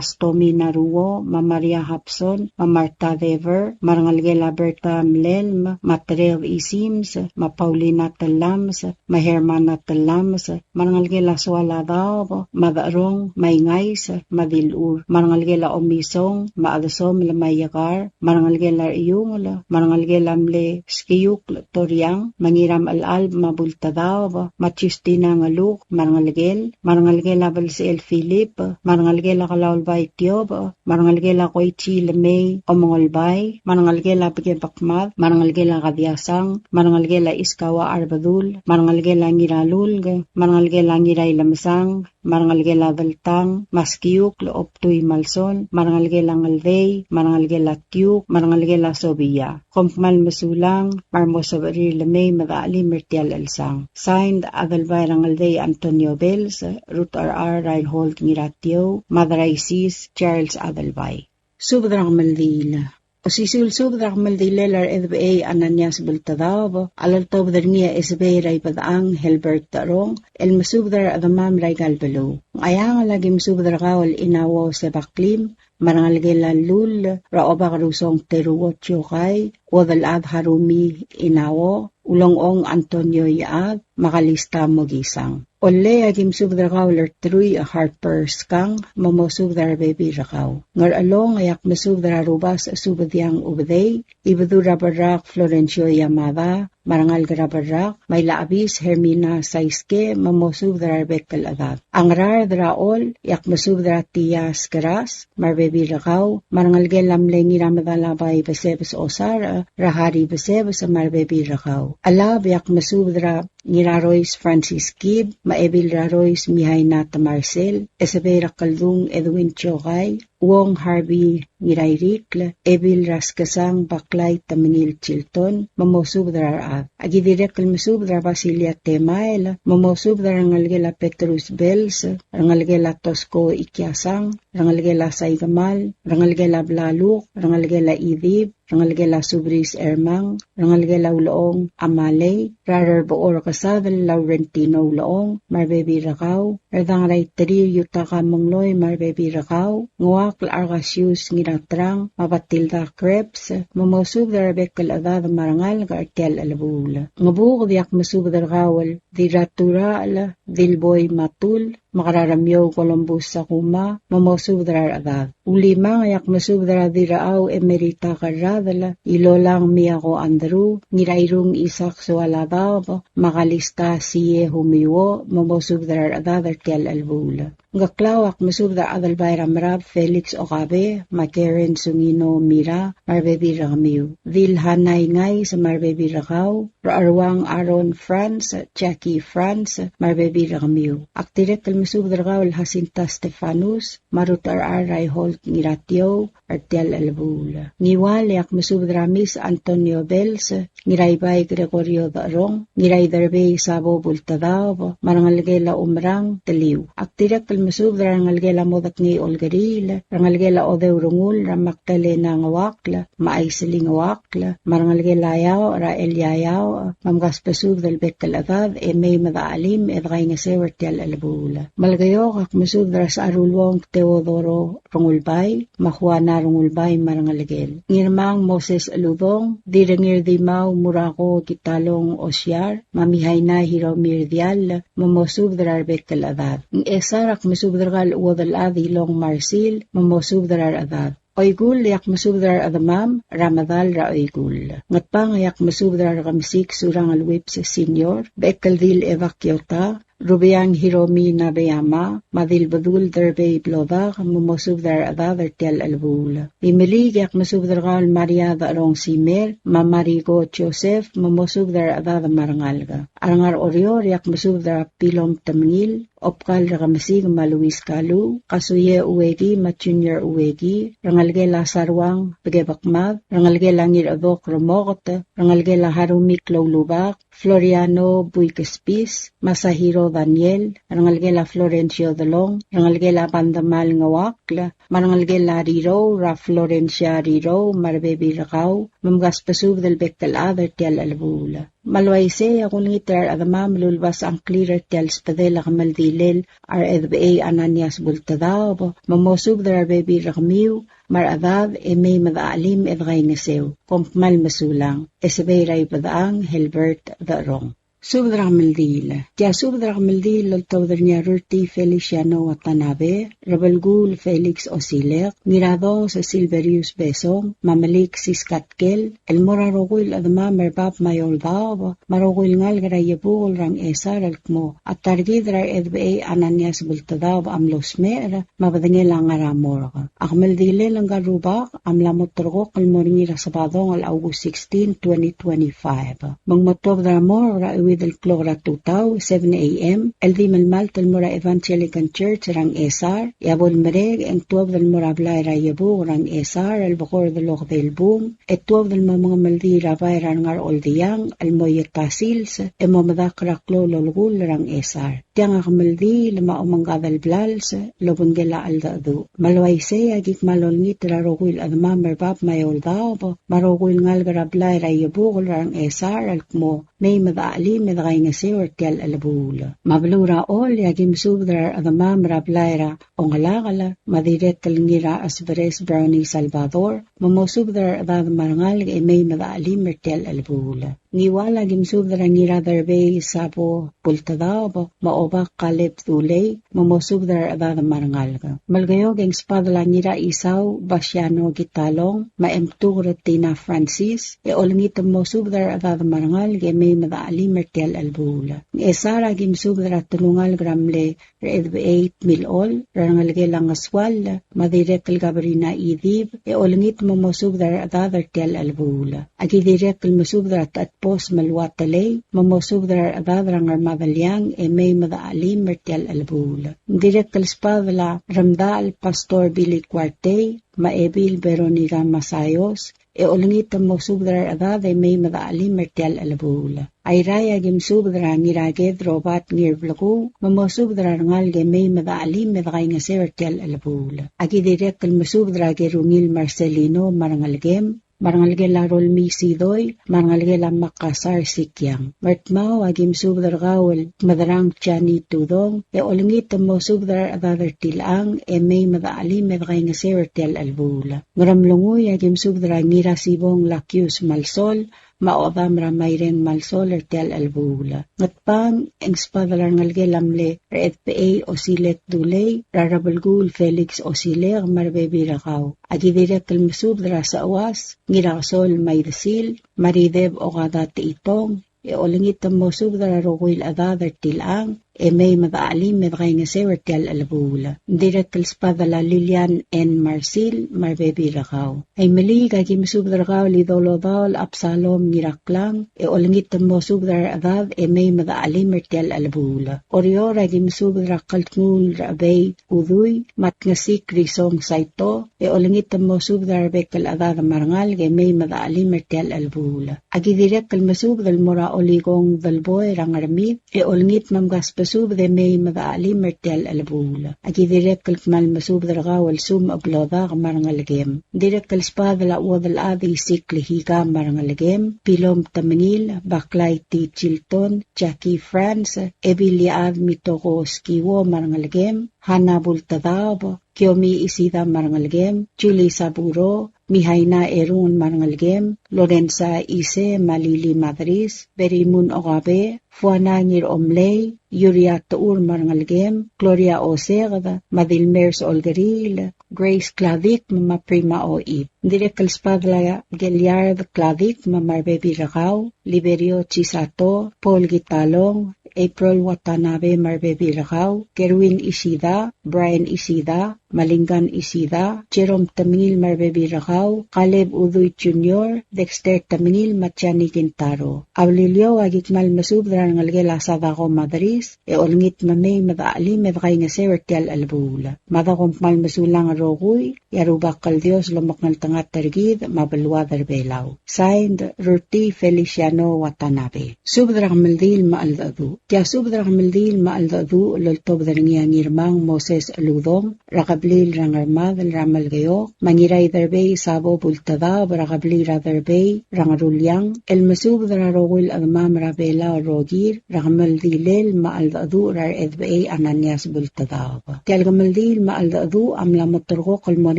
Stomi Naruo, me a Maria Hapson, me a Martha Dever, me a rengelekel a Berta Mlelm, me a Tereob Isims, me a Paulina Telames, me a Hermana Telames, me a rengelekel a Soaladaob, me a Decherong, me a Ingais, me a Dilur, me a rengelekel a Omisong, me a Chedesomel, me a Iekar, me a rengelekel a Rechiungel, me a rengelekel a mle Skiukl Toriang, me a Ngiramchelchalb, me a Bultedaob, me a Justina Ngeluk, me a rengelekel, me a rengelekel a Belsechel Philip, me a rengelekel a Kelaulbai Tiob, me a rengelekel a Koichi Lemei Omengolbai, me a rengelekel a Bekebekmad, me a rengelekel a Kadiasang, me a rengelekel a Iskawa Arbedul, me a rengelekel a Ngiralulk, me a rengelekel a Ngirailemesang, me a rengelekel a Deltang, me a Skiukl Obtui Malsol, me a rengelekel a Ngeldei, me a rengelekel a Tiuk, me a rengelekel a Sobia. Kom kmal mesulang, me a re mo sebechir el mei me dechelim er tia el chelsang. Signed, Adelbai er a Ngeldei Antonio Bells, Ruth R. R. Reinhold Ngiratiou, Mad er a Isis Charles Adelbai. Subed er a kemeldiil. Osisiu el subed er a kemeldiilel a Rechedebechei Ananias Bultedaob a loltobed er ngii a Esebei er a Ibedechang Helbert Terong, el mesubed er a rechedemam er aika el beluu. Ngcheangel, aki mesubed er kau el Inauo Sebaklim, me a rengelekel a Lull er a Obak Rusong Teruo Tiokai, Uodelchad Harumi Inauo, Ulengchong Antonio Iechad, me a Kalista Mokisang. Ollei, aki mesubed er kau el Rteruich Harper Skang, me mosubed er a rebebil er kau. Ngerchelong, e ak mesubed er a Rubasech Subediang Ubedei, Ibedul er a Berrak Florencio Yamada, me a rengalek er a Berrak, me a Ilachebis Hermina Saiske, me mosubed er a rebek el chedad. A Ngaraard er a Chol, e ak mesubed er a Tia Skeras, me a rebebil er kau, me a rengelekel a mle Ngiramedalabai Besebes Osarech, er a Hari Besebes, me a rebebil er kau. Chelab, e ak mesubed er a Ngirarois Francis Kib, me a Ebil er a Rois Mihaina Temarsel, Esebei er a Keldung Edwin Chokai, Uong Harvey Ngirairikl, Ebil er a Skesang Baklai Temengil Chilton, me mosubed er a rechad. Aki dirrek el mesubed er a Basilia Temael, me mosubed er a rengelekel a Petrus Bells, rengelekel a Tosko Ikiasang, rengelekel a Saikemal, rengelekel a Blaluk, rengelekel a Idib, rengelekel a Subris Ermang, rengelekel a Ulechong Amalei, er a Rerbechor Kesadel Laurentino Ulechong, me a rebebil er kau, Erdang er a Iterir Yutaka Mengloi me a rebebil er kau, Nguakl Argasius Ngiratrang, me a Batilda Krebs, me mosubed er a rebek el chedad me a rengalek er tia el chelebuul. Ngebuked e ak mesubed er kau el Dirraturachel Dilboi Matul, me a Keraremiou Columbus Sakuma, me mosubed er a rechedad. Ulimang e ak mesubed er a Dirrachau Emerita Kerradel, Ilolang Miako Andrew, Ngirairung Isak Soaladaob, me a Kalista Sie Humiuo, me mosubed er a rechedad er tia el chelebuul. Ngkeklau e ak mesubed er a Adelbai er a Merab Felix Okabe, me a Karen Sungino Mira, me a rebebil er kemiu. Dil Hanai Ngais, me a rebebil er kau, Recheruang Aaron Franz, Jackie Franz, me a rebebil er kemiu. Ak dirrek el mesubed er kau el Jacinta Stefanus, me a Ruth R. R. Reinhold Ngiratiou, er tia el chelebuul. Ngiwal e ak mesubed er a Miss Antonio Bells, Ngiraibai Gregorio Decherong, Ngiraiderbei Sabo Bultedaob, me a rengelekel a Umerang Teliu. Ak dirrek el mesubed er a rengelekel a Modekngei Olkeriil, rengelekel a Odeu Rengul, er a Magdalena Ngeuakl, me a Aisling Ngeuakl, me a rengelekel a Iaoch, er a Elia Iaoch, me mkasbesubed el bek el chedad, e mei me dechelim, e dekaingeseu er tia el chelebuul. Melekeok, ak mesubed er a Secharuluong Teodoro Rengulbai, me a Juana Rengulbai me a rengelekel. Ngirmang Moses Uludong, Dirrengir Dimau Murako Kitalong Osiar, me a Mihaina Hiromi Rdiall, me mosubed er a rebek el chedad. Ngchesar, ak mesubed er kau el Uodelchad Ilong Marsil, me mosubed er a rechedad. Oikull, e ak mesubed er a rechedemam er a medal er a Oikull. Ngatpang, e ak mesubed er a Rekemesik Surangel Whipps Senior, Bekeldil Eva Kiota, Rubeang Hiromi Nabeyama, me a Dilbedul Derbei Blodak, me mosubed er a rechedad er tia el chelebuul. Imeliik, e ak mesubed er kau el Maria Decherong Simer, me a Mariko Joseph, me mosubed er a rechedad me a rengalek. A rengar Oreor, e ak mesubed er a Pilom Temengil, Obkal Rekemesik me a Luis Kalu, Kasuie Ueki me a Junior Ueki, rengelekel a Saruang Bekebekmad, rengelekel a Ngirchedok Remoket, rengelekel a Harumi Kloulubak, Floriano Buikespis, Masahiro Daniel, rengelekel a Florencio Delong, rengelekel a Bandemal Ngeuakl, me a rengelekel a Rirou, er a Florencia Rirou, me a rebebil er kau, me mkasbesubed el bek el chad er tia el chelebuul. Me a le uaisei e ak olengit er a rechedemam el ulebas a ngklir er tia el sbedel a kemeldilel a Rechedebechei Ananias Bultedaob, me mosubed er a rebebil er kemiu, me a rechedad, e mei me dechelim e dekaingeseu. Kom kmal mesulang. E sebei er a Ibedechang Helbert Decherong. Subed er a kemeldiil. Tia subed er a kemeldiil el oltobed er ngii a Rurtii Feliciano Watanabe, Rebelkuul Felix Osilek, Ngiradongs Silverius Besong, me a Melik Siskatkel, el mo er a rokui el chedemam er bab me a eou el daob, me a rokui el ngalek er a Iebukel er a Ngchesar el kmo, a ta er kid er a Rechedebechei Ananias Bultedaob a mlo smecher, me a bedengel a ngar er a morgue. A kemeldilel ngka el rubak a mla mo terrekokl el mo er ngii er a Sebadong el August sixteen, twenty twenty-five. Me ng mo tuobed er a morgue er a euid el klok er a tutau, seven A M, el di melemalt el mo er a Evangelical Church er a Ngchesar, e a bo lemerek e ng tuobed el mo er a blai er a Iebukel er a Ngchesar el bekord el okedei el bung, e tuobed el mo mengemeldiil er a bai er a Ngar Oldiang el mo ieta sils, e mo medakl er a klou el olekull er a Ngchesar. Tiang a kemeldiil me a omengkad el blals el obengkel a cheldecheduch. Me a le uaisei e aki kmal olengit er a rokui el chedemam er bab me a eou el daob, me a rokui el ngalek er a blai er a Iebukel er a Ngchesar el kmo, mei me dechelim e dekaingeseu er tia el chelebuul. Me a beluu er a Chol e aki mesubed er a rechedemam er a blai er a Ongelakel, me a dirrek el Ngirachesberes Brownie Salvador, me mosubed er a rechedad me a rengalek e mei me dechelim er tia el chelebuul. Ngiwal a ki mesubed er a Ngiraderbei Sabo Bultedaob, me a Obak Kaleb Dulei, me mosubed er a rechedad me a rengalek. Melekeok e ng sbadel a Ngiraisau Basiano Kitalong, me a Emtuker Tina Francis, e olengit me mosubed er a rechedad me a rengalek e mei me dechelim er tia el chelebuul. Ngchesar a ki mesubed er a telungalek er a mle Rechedbechei Tmilchol, er a rengelekel a Ngesuall, me a dirrek el Gabrina Idib, e olengit me mosubed er a rechedad er tia el chelebuul. A ki dirrek el mesubed er a Techedbos me a Luatelei, me mosubed er a rechedad er a Ngermadeliang, e mei me dechelim er tia el chelebuul. Ng dirrek el sbadel a Remdachel Pastor Billy Kuartei, me a Ebil Veronica Masayos, e olengit me mosubed er a rechedad e mei me dechelim er tia el chelebuul. Airai a ki mesubed er a Ngiraked Robert Ngirblekuu, me mosubed er a rengalek e mei me dechelim e dekaingeseu er tia el chelebuul. A ki dirrek el mesubed er a Kerungil Marcelino me a rengelekem, me a rengelekel a Rolmii Sidoi, me a rengelekel a Makasar Sikiang. Ngardmau a ki mesubed er kau el Kmederang Jani Tudong, e olengit me mosubed er a rechedad er tilechang, e mei me dechelim e dekaingeseu er tia el chelebuul. Ngeremlengui a ki mesubed er a Ngirasibong Lakius Malsol, me a Odam er a Maireng Malsol er tia el chelebuul. Ngatpang e ng sbadel a rengelekel a mle Rechedbechei Osilek Dulei, er a Rebelkuul Felix Osilek, me a rebebil er kau. A ki dirrek el mesubed er a Seuas Ngirakesol Maidesil, me a Rideb Okada Techitong, e olengit me mosubed er a rokui el chedad er tilechang, e mei me dechelim e dekaingeseu er tia el chelebuul. Ng dirrek el sbadel a Lilian N. Marsil, me a rebebil er kau. Aimeliik a ki mesubed er kau el Idolodaol Absalom Ngiraklang, e olengit me mosubed er a rechedad, e mei me dechelim er tia el chelebuul. Oreor a ki mesubed er a Kldnguul Rechebei Udui, me a Tngesik Risong Saito, e olengit me mosubed er a rebek el chedad me a rengalek e mei me dechelim er tia el chelebuul. A ki dirrek el mesubed el mo er a Olikong Delboi er a Ngermid, e olengit me mkasbesubed e mei me dechelim er tia el chelebuul. A ki dirrek el kmal mesubed er kau el Sum Eblodak me a rengelekem. Dirrek el sbadel a Uodelchad Isik Lehika me a rengelekem, Pilom Temengil, Baklai T. Chilton, Jackie France, Ebiliad Mitoko Skiwo me a rengelekem, Hana Bultedaob, Kiomi Isida me a rengelekem, Julie Saburo, Mihaina Erung me a rengelekem, Lorenza Ise me a Lili Madris, Berimun Okabe, Fuana Ngiromlei, Yuria Techur me a rengelekem, Gloria Oseked, me a Dilmers Olkeriil, Grace Kladikm me a Prima Oib. Ng dirrek el sbadel a Geliard Kladikm me a rebebil er kau, Liberio Chisato, Paul Kitalong, April Watanabe me a rebebil er kau, Kerwin Isida, Brian Isida, me a Lingan Isida, Jerome Temengil me a rebebil er kau, Caleb Udui Junior, Dexter Temengil me a Jani Kintaro. A Beliliou a ki kmal mesubed er a rengelekel a Sadako Madris, e olengit me mei me dechelim e dekaingeseu er tia el chelebuul. Me a da kom kmal mesulang el rokui, e a Rubak el Dios lomekngeltengat er kid me a beluad er Belau. Signed, Ruti Feliciano Watanabe. Subed er a kemeldiil me a cheldecheduch. Tia subed er a kemeldiil me a cheldecheduch el oltobed er ngii a Ngirmang Moses Uludong, er a kebliil er a Ngermadel er a Melekeok, me a Ngiraiderbei Sabo Bultedaob er a kebliil er a Derbei er a Ngeruliang, el mesubed er a rokui el chedemam er a Belau el rokir, er a kemeldilel me a cheldecheduch er a Rechedbechei Ananias Bultedaob. Tia el kemeldiil me a cheldecheduch a mla moterekokl el mo er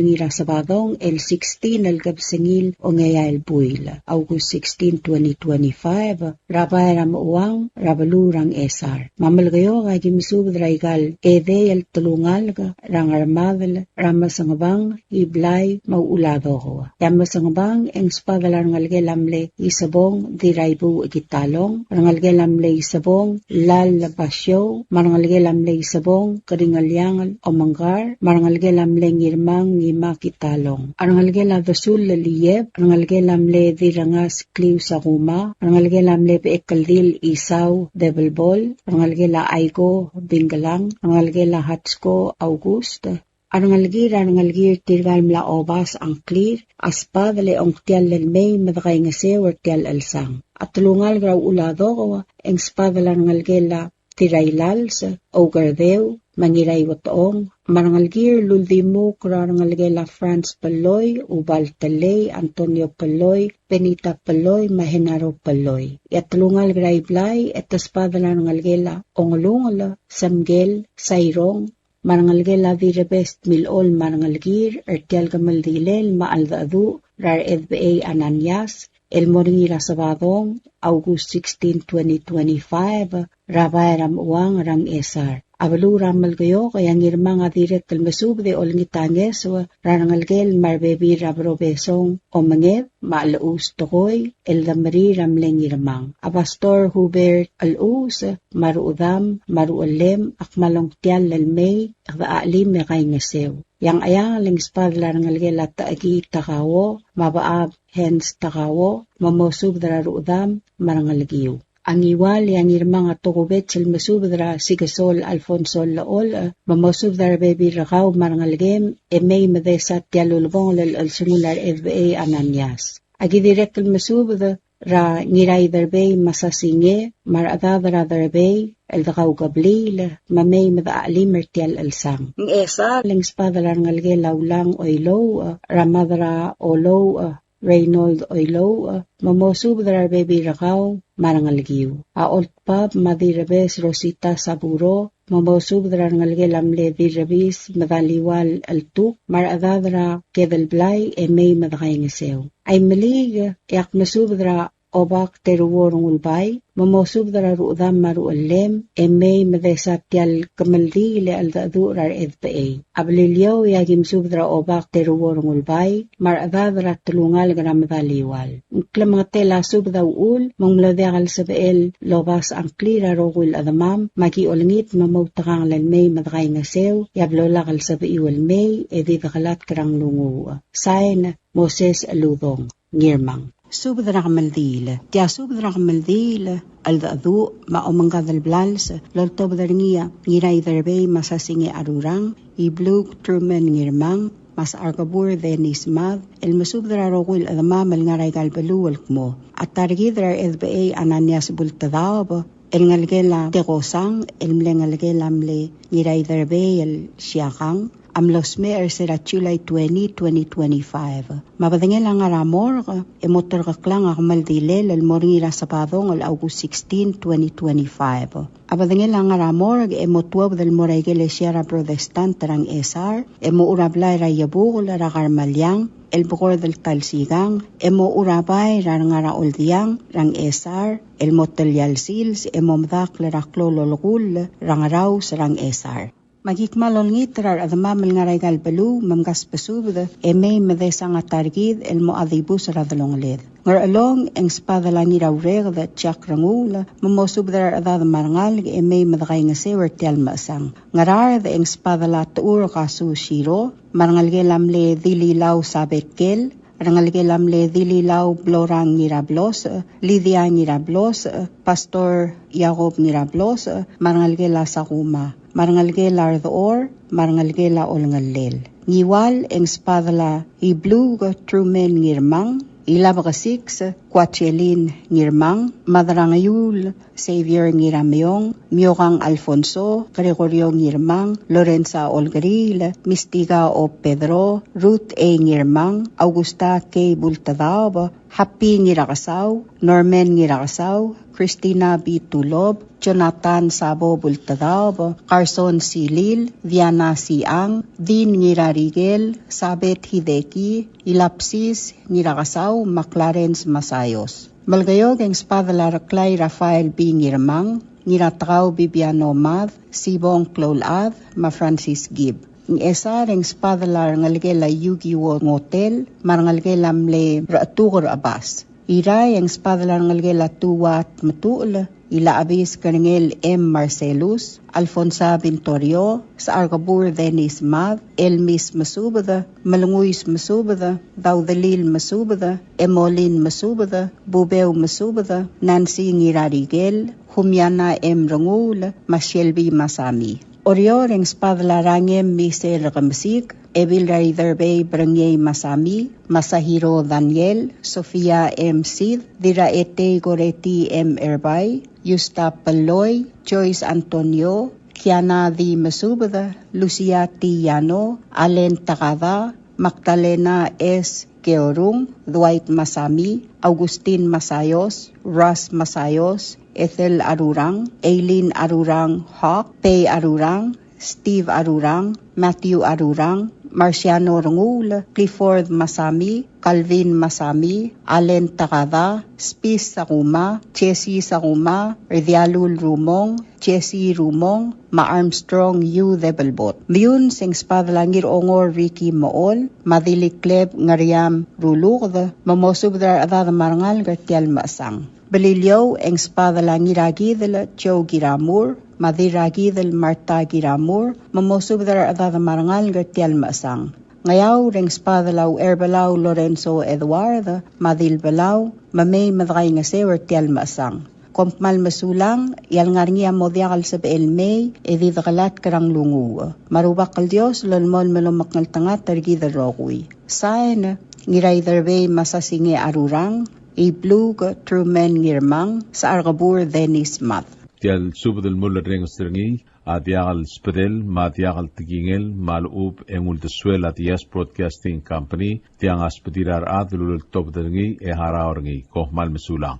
ngii er a Sebadong el sixteen el kebesengil ongeai el buil, August sixteen, twenty twenty-five, er a bai er a Mechuang, er a beluu er a Ngchesar. Me a Melekeok a ki mesubed er aika el edei el telungalek er a Ngermadel, er a Mesengebang, Iblai, me a Uladoko. E a Mesengebang e ng sbadel a rengelekel a mle Isebong Diraibuuch Kitalong, rengelekel a mle Isebong Lal Basiou, me a rengelekel a mle Isebong Keringeliangel Omengkar, me a rengelekel a mle Ngirmang Ngima Kitalong. A rengelekel a Desul Lelieb, rengelekel a mle Direngas Kliu Sakuma, rengelekel a mle Bechekeldil Isau Debelbol, rengelekel a Aiko Bingkelang, rengelekel a Hatsko August, a rengelekir, a rengelekir tirka el mla obas a ngklir, a sbadel e ongtiall el mei me dekaingeseu er tia el chelsang. A telungalek er a Uladoko, e ng sbadel a rengelekel a Tirailals, Oukerdeu, me a Ngiraiuetong, me a rengelekir el uldimukl er a rengelekel a Franz Pelloi, Ubal Telei, Antonio Pelloi, Benita Pelloi, me a Genaro Pelloi. E a telungalek er a Iblai, e te sbadel a rengelekel a Ongelungel, Semkel, Sairong, me a rengelekel a Direbes Tmilchol me a rengelekir, er tia el kemeldilel me a cheldecheduch, er a Redbei Ananias, el mo er ngii er a Sabadong, August sixteen, twenty twenty-five, er a bai er a Mechuang er a Ngchesar. A beluu er a Melekeok, e a Ngirmang a dirrek el mesubed e olengit a ngeso er a rengelekel me a rebebil er a Berobesong Omenged, me a Lechus Tekoi, el demerir a mle Ngirmang. A Pastor Hubert Lechus, me a ruchedam, me a ruchellem, a kmal ongtiall el mei, e kede chelim e kaingeseu. E a Ngcheangel e ng sbadel a rengelekel a Techekii Takao, me a Bechab Hans Takao, me mosubed er a ruchedam, me a rengelekiu. A Ngiwal e a Ngirmang a tokubets el mesubed er a Sikesol Alfonso Llecholch, me mosubed er a rebebil er kau me a rengelekem, e mei me desa tia el ulebongel el chelsengul a Redbei Ananias. Aki dirrek el mesubed er a Ngiraiderbei Masasinge, me a rechedad er a Derbei, el dekaukebliil, me mei me dechelim er tia el chelsang. Ngchesar e ng sbadel a rengelekel a Ulang Oilouch, er a Mad er a Olouch, Reynold Oilouch, me mosubed er a rebebil er kau me a rengelekiu. A Oldbab me a Dirrebes Rosita Saburo, me mosubed er a rengelekel a mle Dirrebis me a Daliual Cheltuk, me a rechedad er a Kedelblai e mei me dekaingeseu. A Imeliik e ak mesubed er a Obak Teruo Rengulbai, me mosubed er a ruchedam me a ruchellem, e mei me desa tia el kemeldiil e cheldecheduch er a Redbei. A Beliliou e aki mesubed er a Obak Teruo Rengulbai, me a rechedad er a telungalek er a Medaliual. Ng klemengetel a subed a uchul, me ng mlo diak el sebechel el obas a ngklir a rokui el chedemam, me aki olengit me moutekangel el mei me dekaingeseu, e a blo lak el sebechiu el mei, e di dekelatk er a nglunguuch. Sain, Moses Uludong Ngirmang. Subed er a kemeldiil. Tia subed er a kemeldiil, cheldecheduch, me a omengkad el blals, el oltobed er ngii a Ngiraiderbei Masasinge Arurang, Ibluk Truman Ngirmang, me a Secharkebur Dennis Mad, el mesubed er a rokui el chedemam el ngar er aika el beluu el kmo a ta er kid er a Redbei Ananias Bultedaob, el ngelekel a Tekosang, el mle ngelekel a mle Ngiraiderbei el Siakang, a mlo smecher er se er a July twenty, twenty twenty-five. Me a bedengel a ngar er a morgue, e mo terkeklang a kemeldilel el mo er ngii er a Sabadong el August sixteen, twenty twenty-five. A bedengel a ngar er a morgue, e mo tuobed el mo er a ikelesia er a Protestant er a Ngchesar, e mochu er a blai er a Iebukel er a Karmeliang, el bekord el ta el sikang, e mochu er a bai er a Rengar er a Oldiang er a Ngchesar, el mo telia el sils, e mo medakl er a klou el olekull er a Ngeraus er a Ngchesar. Me aki kmal olengit er a rechedemam el ngar er aika el beluu, me mkasbesubed, e mei me desa a ta er kid el mocha dibus er a delongeled. Ngerchelong e ng sbadel a Ngiraureked Jack Renguul, me mosubed er a rechedad me a rengalek, e mei me dekaingeseu er tia el mechesang. Ngaraard e ng sbadel a Techur Kasu Siro, me a rengelekel a mle Dililau Sabetkel, rengelekel a mle Dililau Blorang Ngirablos, Lydia Ngirablos, Pastor Jacob Ngirablos, me a rengelekel a Sakuma, me a rengelekel a Rdechor, me a rengelekel a Olengellel. Ngiwal e ng sbadel a Ibluk Truman Ngirmang, Ilabekesiks Kuachelin Ngirmang, Madrangeiul Xavier Ngirameong, Miokang Alfonso, Gregorio Ngirmang, Lorenza Olkeriil, Mistika O. Pedro, Ruth A. Ngirmang, Augusta K. Bultedaob, Happy Ngirakesau, Norman Ngirakesau, Christina B. Tulob, Jonathan Sabo Bultedaob, Carson Silil, Diana Siang, Dean Ngirarikel, Sabet Hideki, Ilapsis Ngirakesau, me a Clarence Masayos. Melekeok e ng sbadel a Reklai Rafael B. Ngirmang, Ngiratekau Bibiano Mad, Sibong Kloulchad, me a Francis Gibb. Ngchesar e ng sbadel a rengelekel a Yukiwo Ngotel, me a rengelekel a mle Rechetuker Chebas. Irrai e ng sbadel a rengelekel a Tuat Metuchel, Ilachebis Kerengel M. Marcelus, Alfonsa Vintorio, Secharkebur Dennis Mad, Elmis Mesubed, Melenguis Mesubed, Daudelil Mesubed, Emolin Mesubed, Bubeu Mesubed, Nancy Ngirarikel, Humiana M. Renguul, me a Shelby Masami. Oreor e ng sbadel a Rangem Miser Kemesik, Ebil Raiderbei Berengiei Masami, Masahiro Daniel, Sofia M. Sid, Diraetei Goreti M. Erbai, Yusta Peloi, Joyce Antonio, Kiana D. Mesubed, Lucia T. Yano, Allen Takada, Magdalena S. Keorung, Dwight Masami, Augustin Masayos, Ras Masayos, Ethel Arurang, Aileen Arurang Hawk, Pei Arurang, Steve Arurang, Matthew Arurang, Marciano Renguul, Clifford Masami, Calvin Masami, Allen Takada, Spis Sakuma, Jesse Sakuma, Rdialul Rumong, Jesse Rumong, me a Armstrong U. Debelbot. Meyuns e ng sbadel a Ngirongor Ricky Mool, me a Dilikleb Ngeriam Ruluked, me mosubed er a rechedad me a rengalek er tia el mechesang. Beliliou e ng sbadel a Ngirakidel Joe Kiramur, me a Dirrakidel Martha Kiramur, me mosubed er a rechedad me a rengalek er tia el mechesang. Ngeaur e ng sbadel a Ucherbelau Lorenzo Edward, me a Dilbelau, me mei me dekaingeseu er tia el mechesang. Kom kmal mesulang, e a lengar er ngii a mo diak el sebechel mei, e di dekelatk er a nglunguuch. Me a Rubak el Dios a lolemolem el omekngeltengat er kid el rokui. Sain, Ngiraiderbei Masasinge Arurang, Ibluk Truman Ngirmang, Secharkebur Dennis Mad. Tia el subed el mulerrenges er ngii a diak el sbedel me a diak el tekingel me a lechub e ng uldesuel a Diaz Broadcasting Company, tiang a sbedir a rechad el uleltobed er ngii e harau er ngii. Kom kmal mesulang.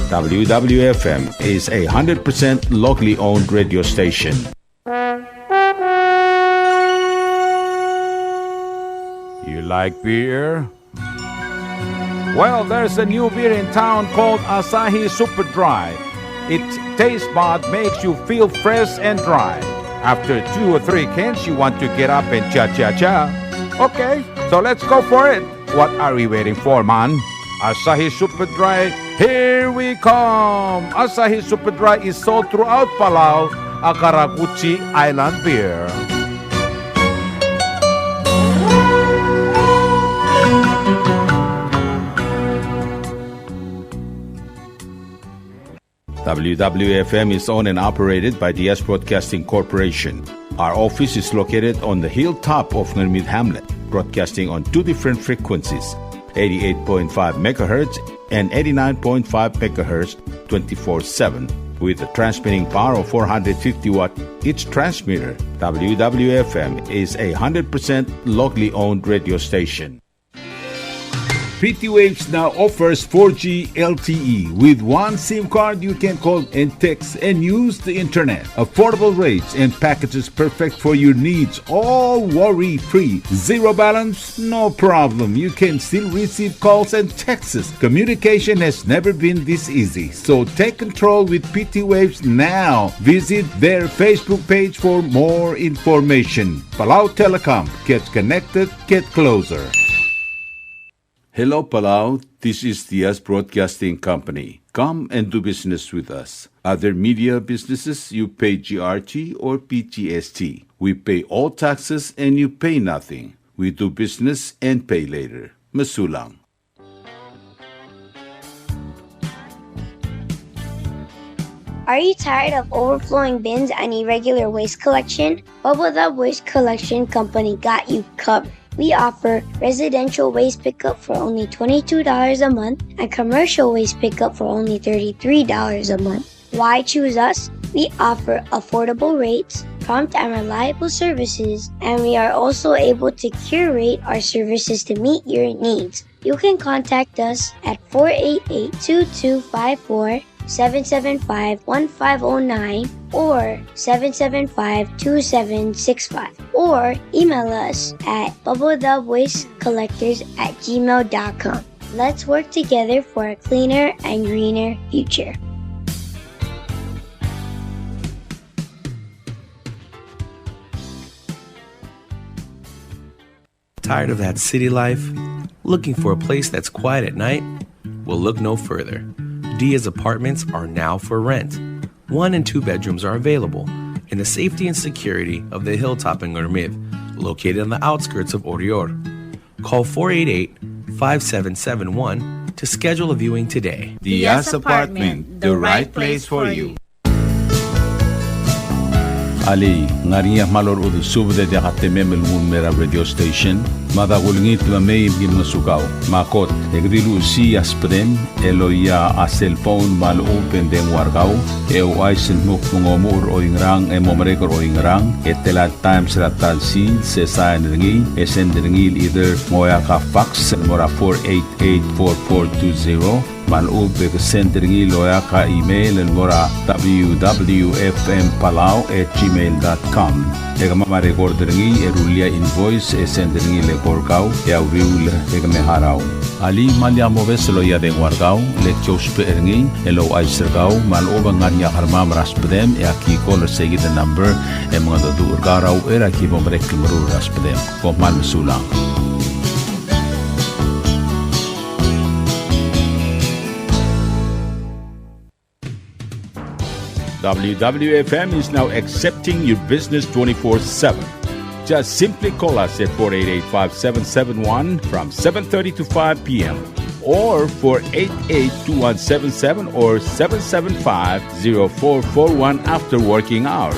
W W F M is a hundred percent locally owned radio station. You like beer? Well, there's a new beer in town called Asahi Super Dry. Its taste bud makes you feel fresh and dry. After two or three cans, you want to get up and cha-cha-cha. Okay, so let's go for it. What are we waiting for, man? Asahi Super Dry, here we come! Asahi Super Dry is sold throughout Palau, a karakuchi island beer. W W F M is owned and operated by Diaz Broadcasting Corporation. Our office is located on the hilltop of Ngermid Hamlet, broadcasting on two different frequencies, eighty-eight point five megahertz and eighty-nine point five megahertz, twenty-four seven, with a transmitting power of four hundred fifty watt each transmitter. W W F M is a hundred percent locally owned radio station. P T Waves now offers four G L T E. With one SIM card, you can call and text and use the internet. Affordable rates and packages perfect for your needs, all worry-free. Zero balance? No problem. You can still receive calls and texts. Communication has never been this easy. So take control with P T Waves now. Visit their Facebook page for more information. Palau Telecom. Get connected. Get closer. Hello, Palau. This is Diaz Broadcasting Company. Come and do business with us. Other media businesses, you pay G R T or P G S T. We pay all taxes and you pay nothing. We do business and pay later. Mesulang. Are you tired of overflowing bins and irregular waste collection? Bubble Dub Waste Collection Company got you covered. We offer residential waste pickup for only twenty-two dollars a month and commercial waste pickup for only thirty-three dollars a month. Why choose us? We offer affordable rates, prompt and reliable services, and we are also able to curate our services to meet your needs. You can contact us at four eight eight, two two five four, seven seven five, one five oh nine or seven seven five, two seven six five, or email us at bubble dub waste collectors at gmail dot com. Let's work together for a cleaner and greener future. Tired of that city life? Looking for a place that's quiet at night? Well, look no further. Diaz Apartments are now for rent. One and two bedrooms are available in the safety and security of the hilltop in Ngermid, located on the outskirts of Oreor. Call four eight eight, five seven seven one to schedule a viewing today. Diaz Apartment, the right place for you. Alii, ng ngar er ngii a kmal orechudel subed e diak a temem el nguu el mei er a radio station? Mada kulengit me mei me ki ngosukau. Me a kot, e ke di luchesii a sbedem el oia a cellphone me a lechub e ng dengua er kau, e ouchais el dmu kmo ng omuchel er oingerang e mo merek er oingerang, e tela el times er a ta el sils, e sain er ngii, e send er ngii el either ng oeak a fax el mo er a four eight eight four four two zero, Me a lechub e ke send er ngii el oeak a email el mo er a W W F M Palau at gmail dot com. E kemam a record er ngii e rullii a invoice e send er ngii el eko er kau e a uriul e ke me harau. Alii, me lak mobes el loia a dengua er kau, le ki ousbech er ngii el ouchais er kau me a lechub e ng ngar er ngii a kermam er a sbedem e aki call er seikid el number e mengedecheduch er kau er a uchei er a ki bo merek el meruul er a sbedem. Kom kmal mesulang. W W F M is now accepting your business twenty-four seven. Just simply call us at four eight eight, five seven seven one from seven thirty to five p m or four eight eight, two one seven seven or seven seven five, zero four four one after working hours.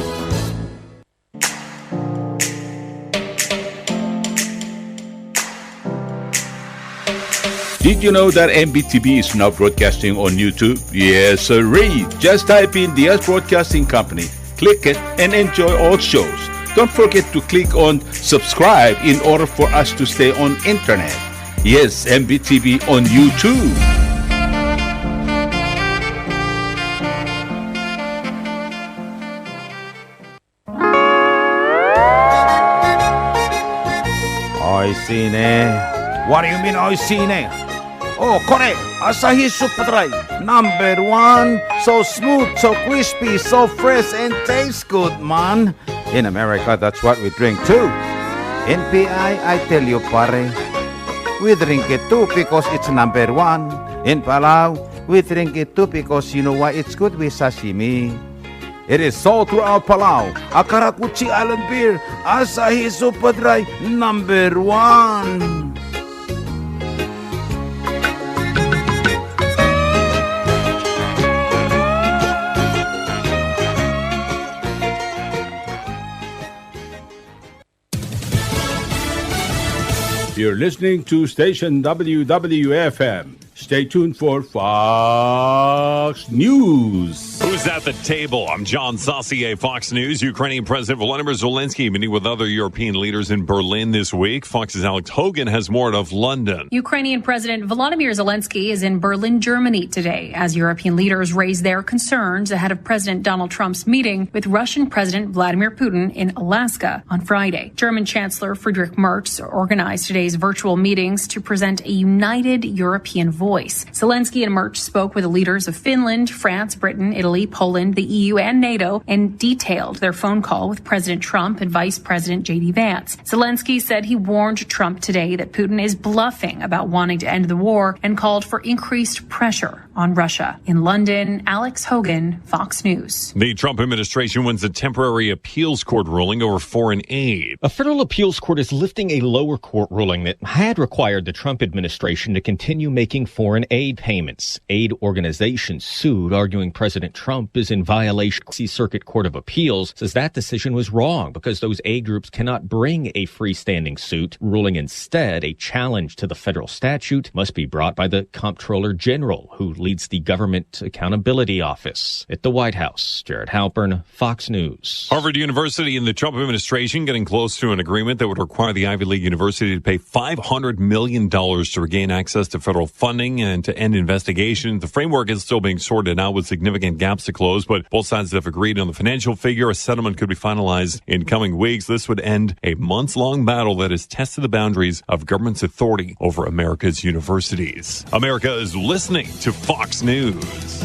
Did you know that M B T V is now broadcasting on YouTube? Yes, sirree. Just type in Diaz Broadcasting Company, click it, and enjoy all shows. Don't forget to click on subscribe in order for us to stay on internet. Yes, M B T V on YouTube. Oishii ne. What do you mean, oishii ne? Oh, kore, Asahi Super Dry, number one. So smooth, so crispy, so fresh, and tastes good, man. In America, that's what we drink too. In P I, I tell you, pare, we drink it too because it's number one. In Palau, we drink it too because you know why? It's good with sashimi. It is sold throughout Palau. A karakuchi island beer, Asahi Super Dry, number one. You're listening to station W W F M. Stay tuned for Fox News. Who's at the table? I'm John Saucier, Fox News. Ukrainian President Volodymyr Zelensky meeting with other European leaders in Berlin this week. Fox's Alex Hogan has more out of London. Ukrainian President Volodymyr Zelensky is in Berlin, Germany today, as European leaders raise their concerns ahead of President Donald Trump's meeting with Russian President Vladimir Putin in Alaska on Friday. German Chancellor Friedrich Merz organized today's virtual meetings to present a united European voice. Zelensky and Merz spoke with the leaders of Finland, France, Britain, Italy, Poland, the E U, and NATO, and detailed their phone call with President Trump and Vice President J D Vance. Zelensky said he warned Trump today that Putin is bluffing about wanting to end the war and called for increased pressure on Russia. In London, Alex Hogan, Fox News. The Trump administration wins a temporary appeals court ruling over foreign aid. A federal appeals court is lifting a lower court ruling that had required the Trump administration to continue making foreign aid payments. Aid organizations sued, arguing President Trump is in violation. The Circuit Court of Appeals says that decision was wrong because those aid groups cannot bring a freestanding suit, ruling instead a challenge to the federal statute must be brought by the Comptroller General, who leads the Government Accountability Office at the White House. Jared Halpern, Fox News. Harvard University and the Trump administration getting close to an agreement that would require the Ivy League university to pay five hundred million dollars to regain access to federal funding and to end investigations. The framework is still being sorted out with significant gaps to close, but both sides have agreed on the financial figure. A settlement could be finalized in coming weeks. This would end a months-long battle that has tested the boundaries of government's authority over America's universities. America is listening to Fox News.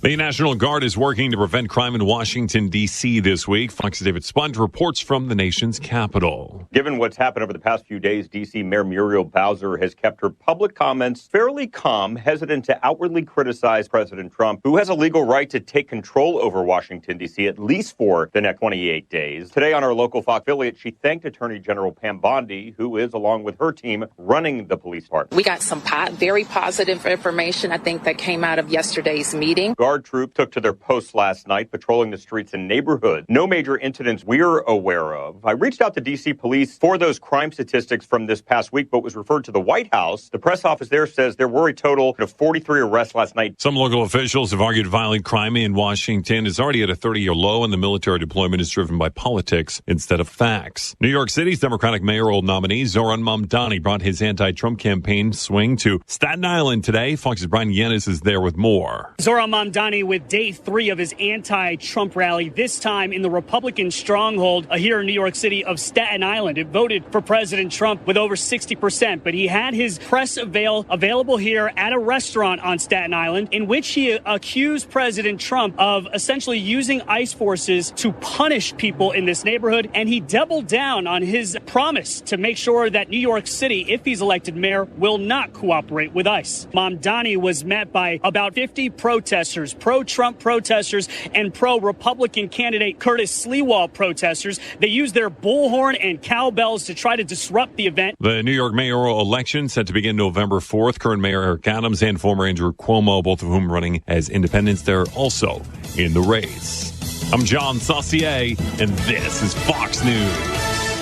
The National Guard is working to prevent crime in Washington, D C this week. Fox's David Spunt reports from the nation's capital. Given what's happened over the past few days, D C Mayor Muriel Bowser has kept her public comments fairly calm, hesitant to outwardly criticize President Trump, who has a legal right to take control over Washington, D C, at least for the next twenty-eight days. Today on our local Fox affiliate, she thanked Attorney General Pam Bondi, who is, along with her team, running the police department. We got some po-, very positive information, I think, that came out of yesterday's meeting. Our troops took to their posts last night, patrolling the streets and neighborhoods. No major incidents we're aware of. I reached out to D C police for those crime statistics from this past week, but was referred to the White House. The press office there says there were a total of forty-three arrests last night. Some local officials have argued violent crime in Washington is already at a thirty-year low, and the military deployment is driven by politics instead of facts. New York City's Democratic mayoral nominee Zohran Mamdani brought his anti-Trump campaign swing to Staten Island today. Fox's Brian Yanis is there with more. Zohran Mamdani with day three of his anti-Trump rally, this time in the Republican stronghold, uh, here in New York City of Staten Island. It voted for President Trump with over sixty percent, but he had his press avail-, available here at a restaurant on Staten Island, in which he accused President Trump of essentially using ICE forces to punish people in this neighborhood, and he doubled down on his promise to make sure that New York City, if he's elected mayor, will not cooperate with ICE. Mamdani was met by about fifty protesters, pro-Trump protesters and pro-Republican candidate Curtis Sliwa protesters. They used their bullhorn and cowbells to try to disrupt the event. The New York mayoral election set to begin November fourth. Current Mayor Eric Adams and former Andrew Cuomo, both of whom running as independents, they're also in the race. I'm John Saucier, and this is Fox News.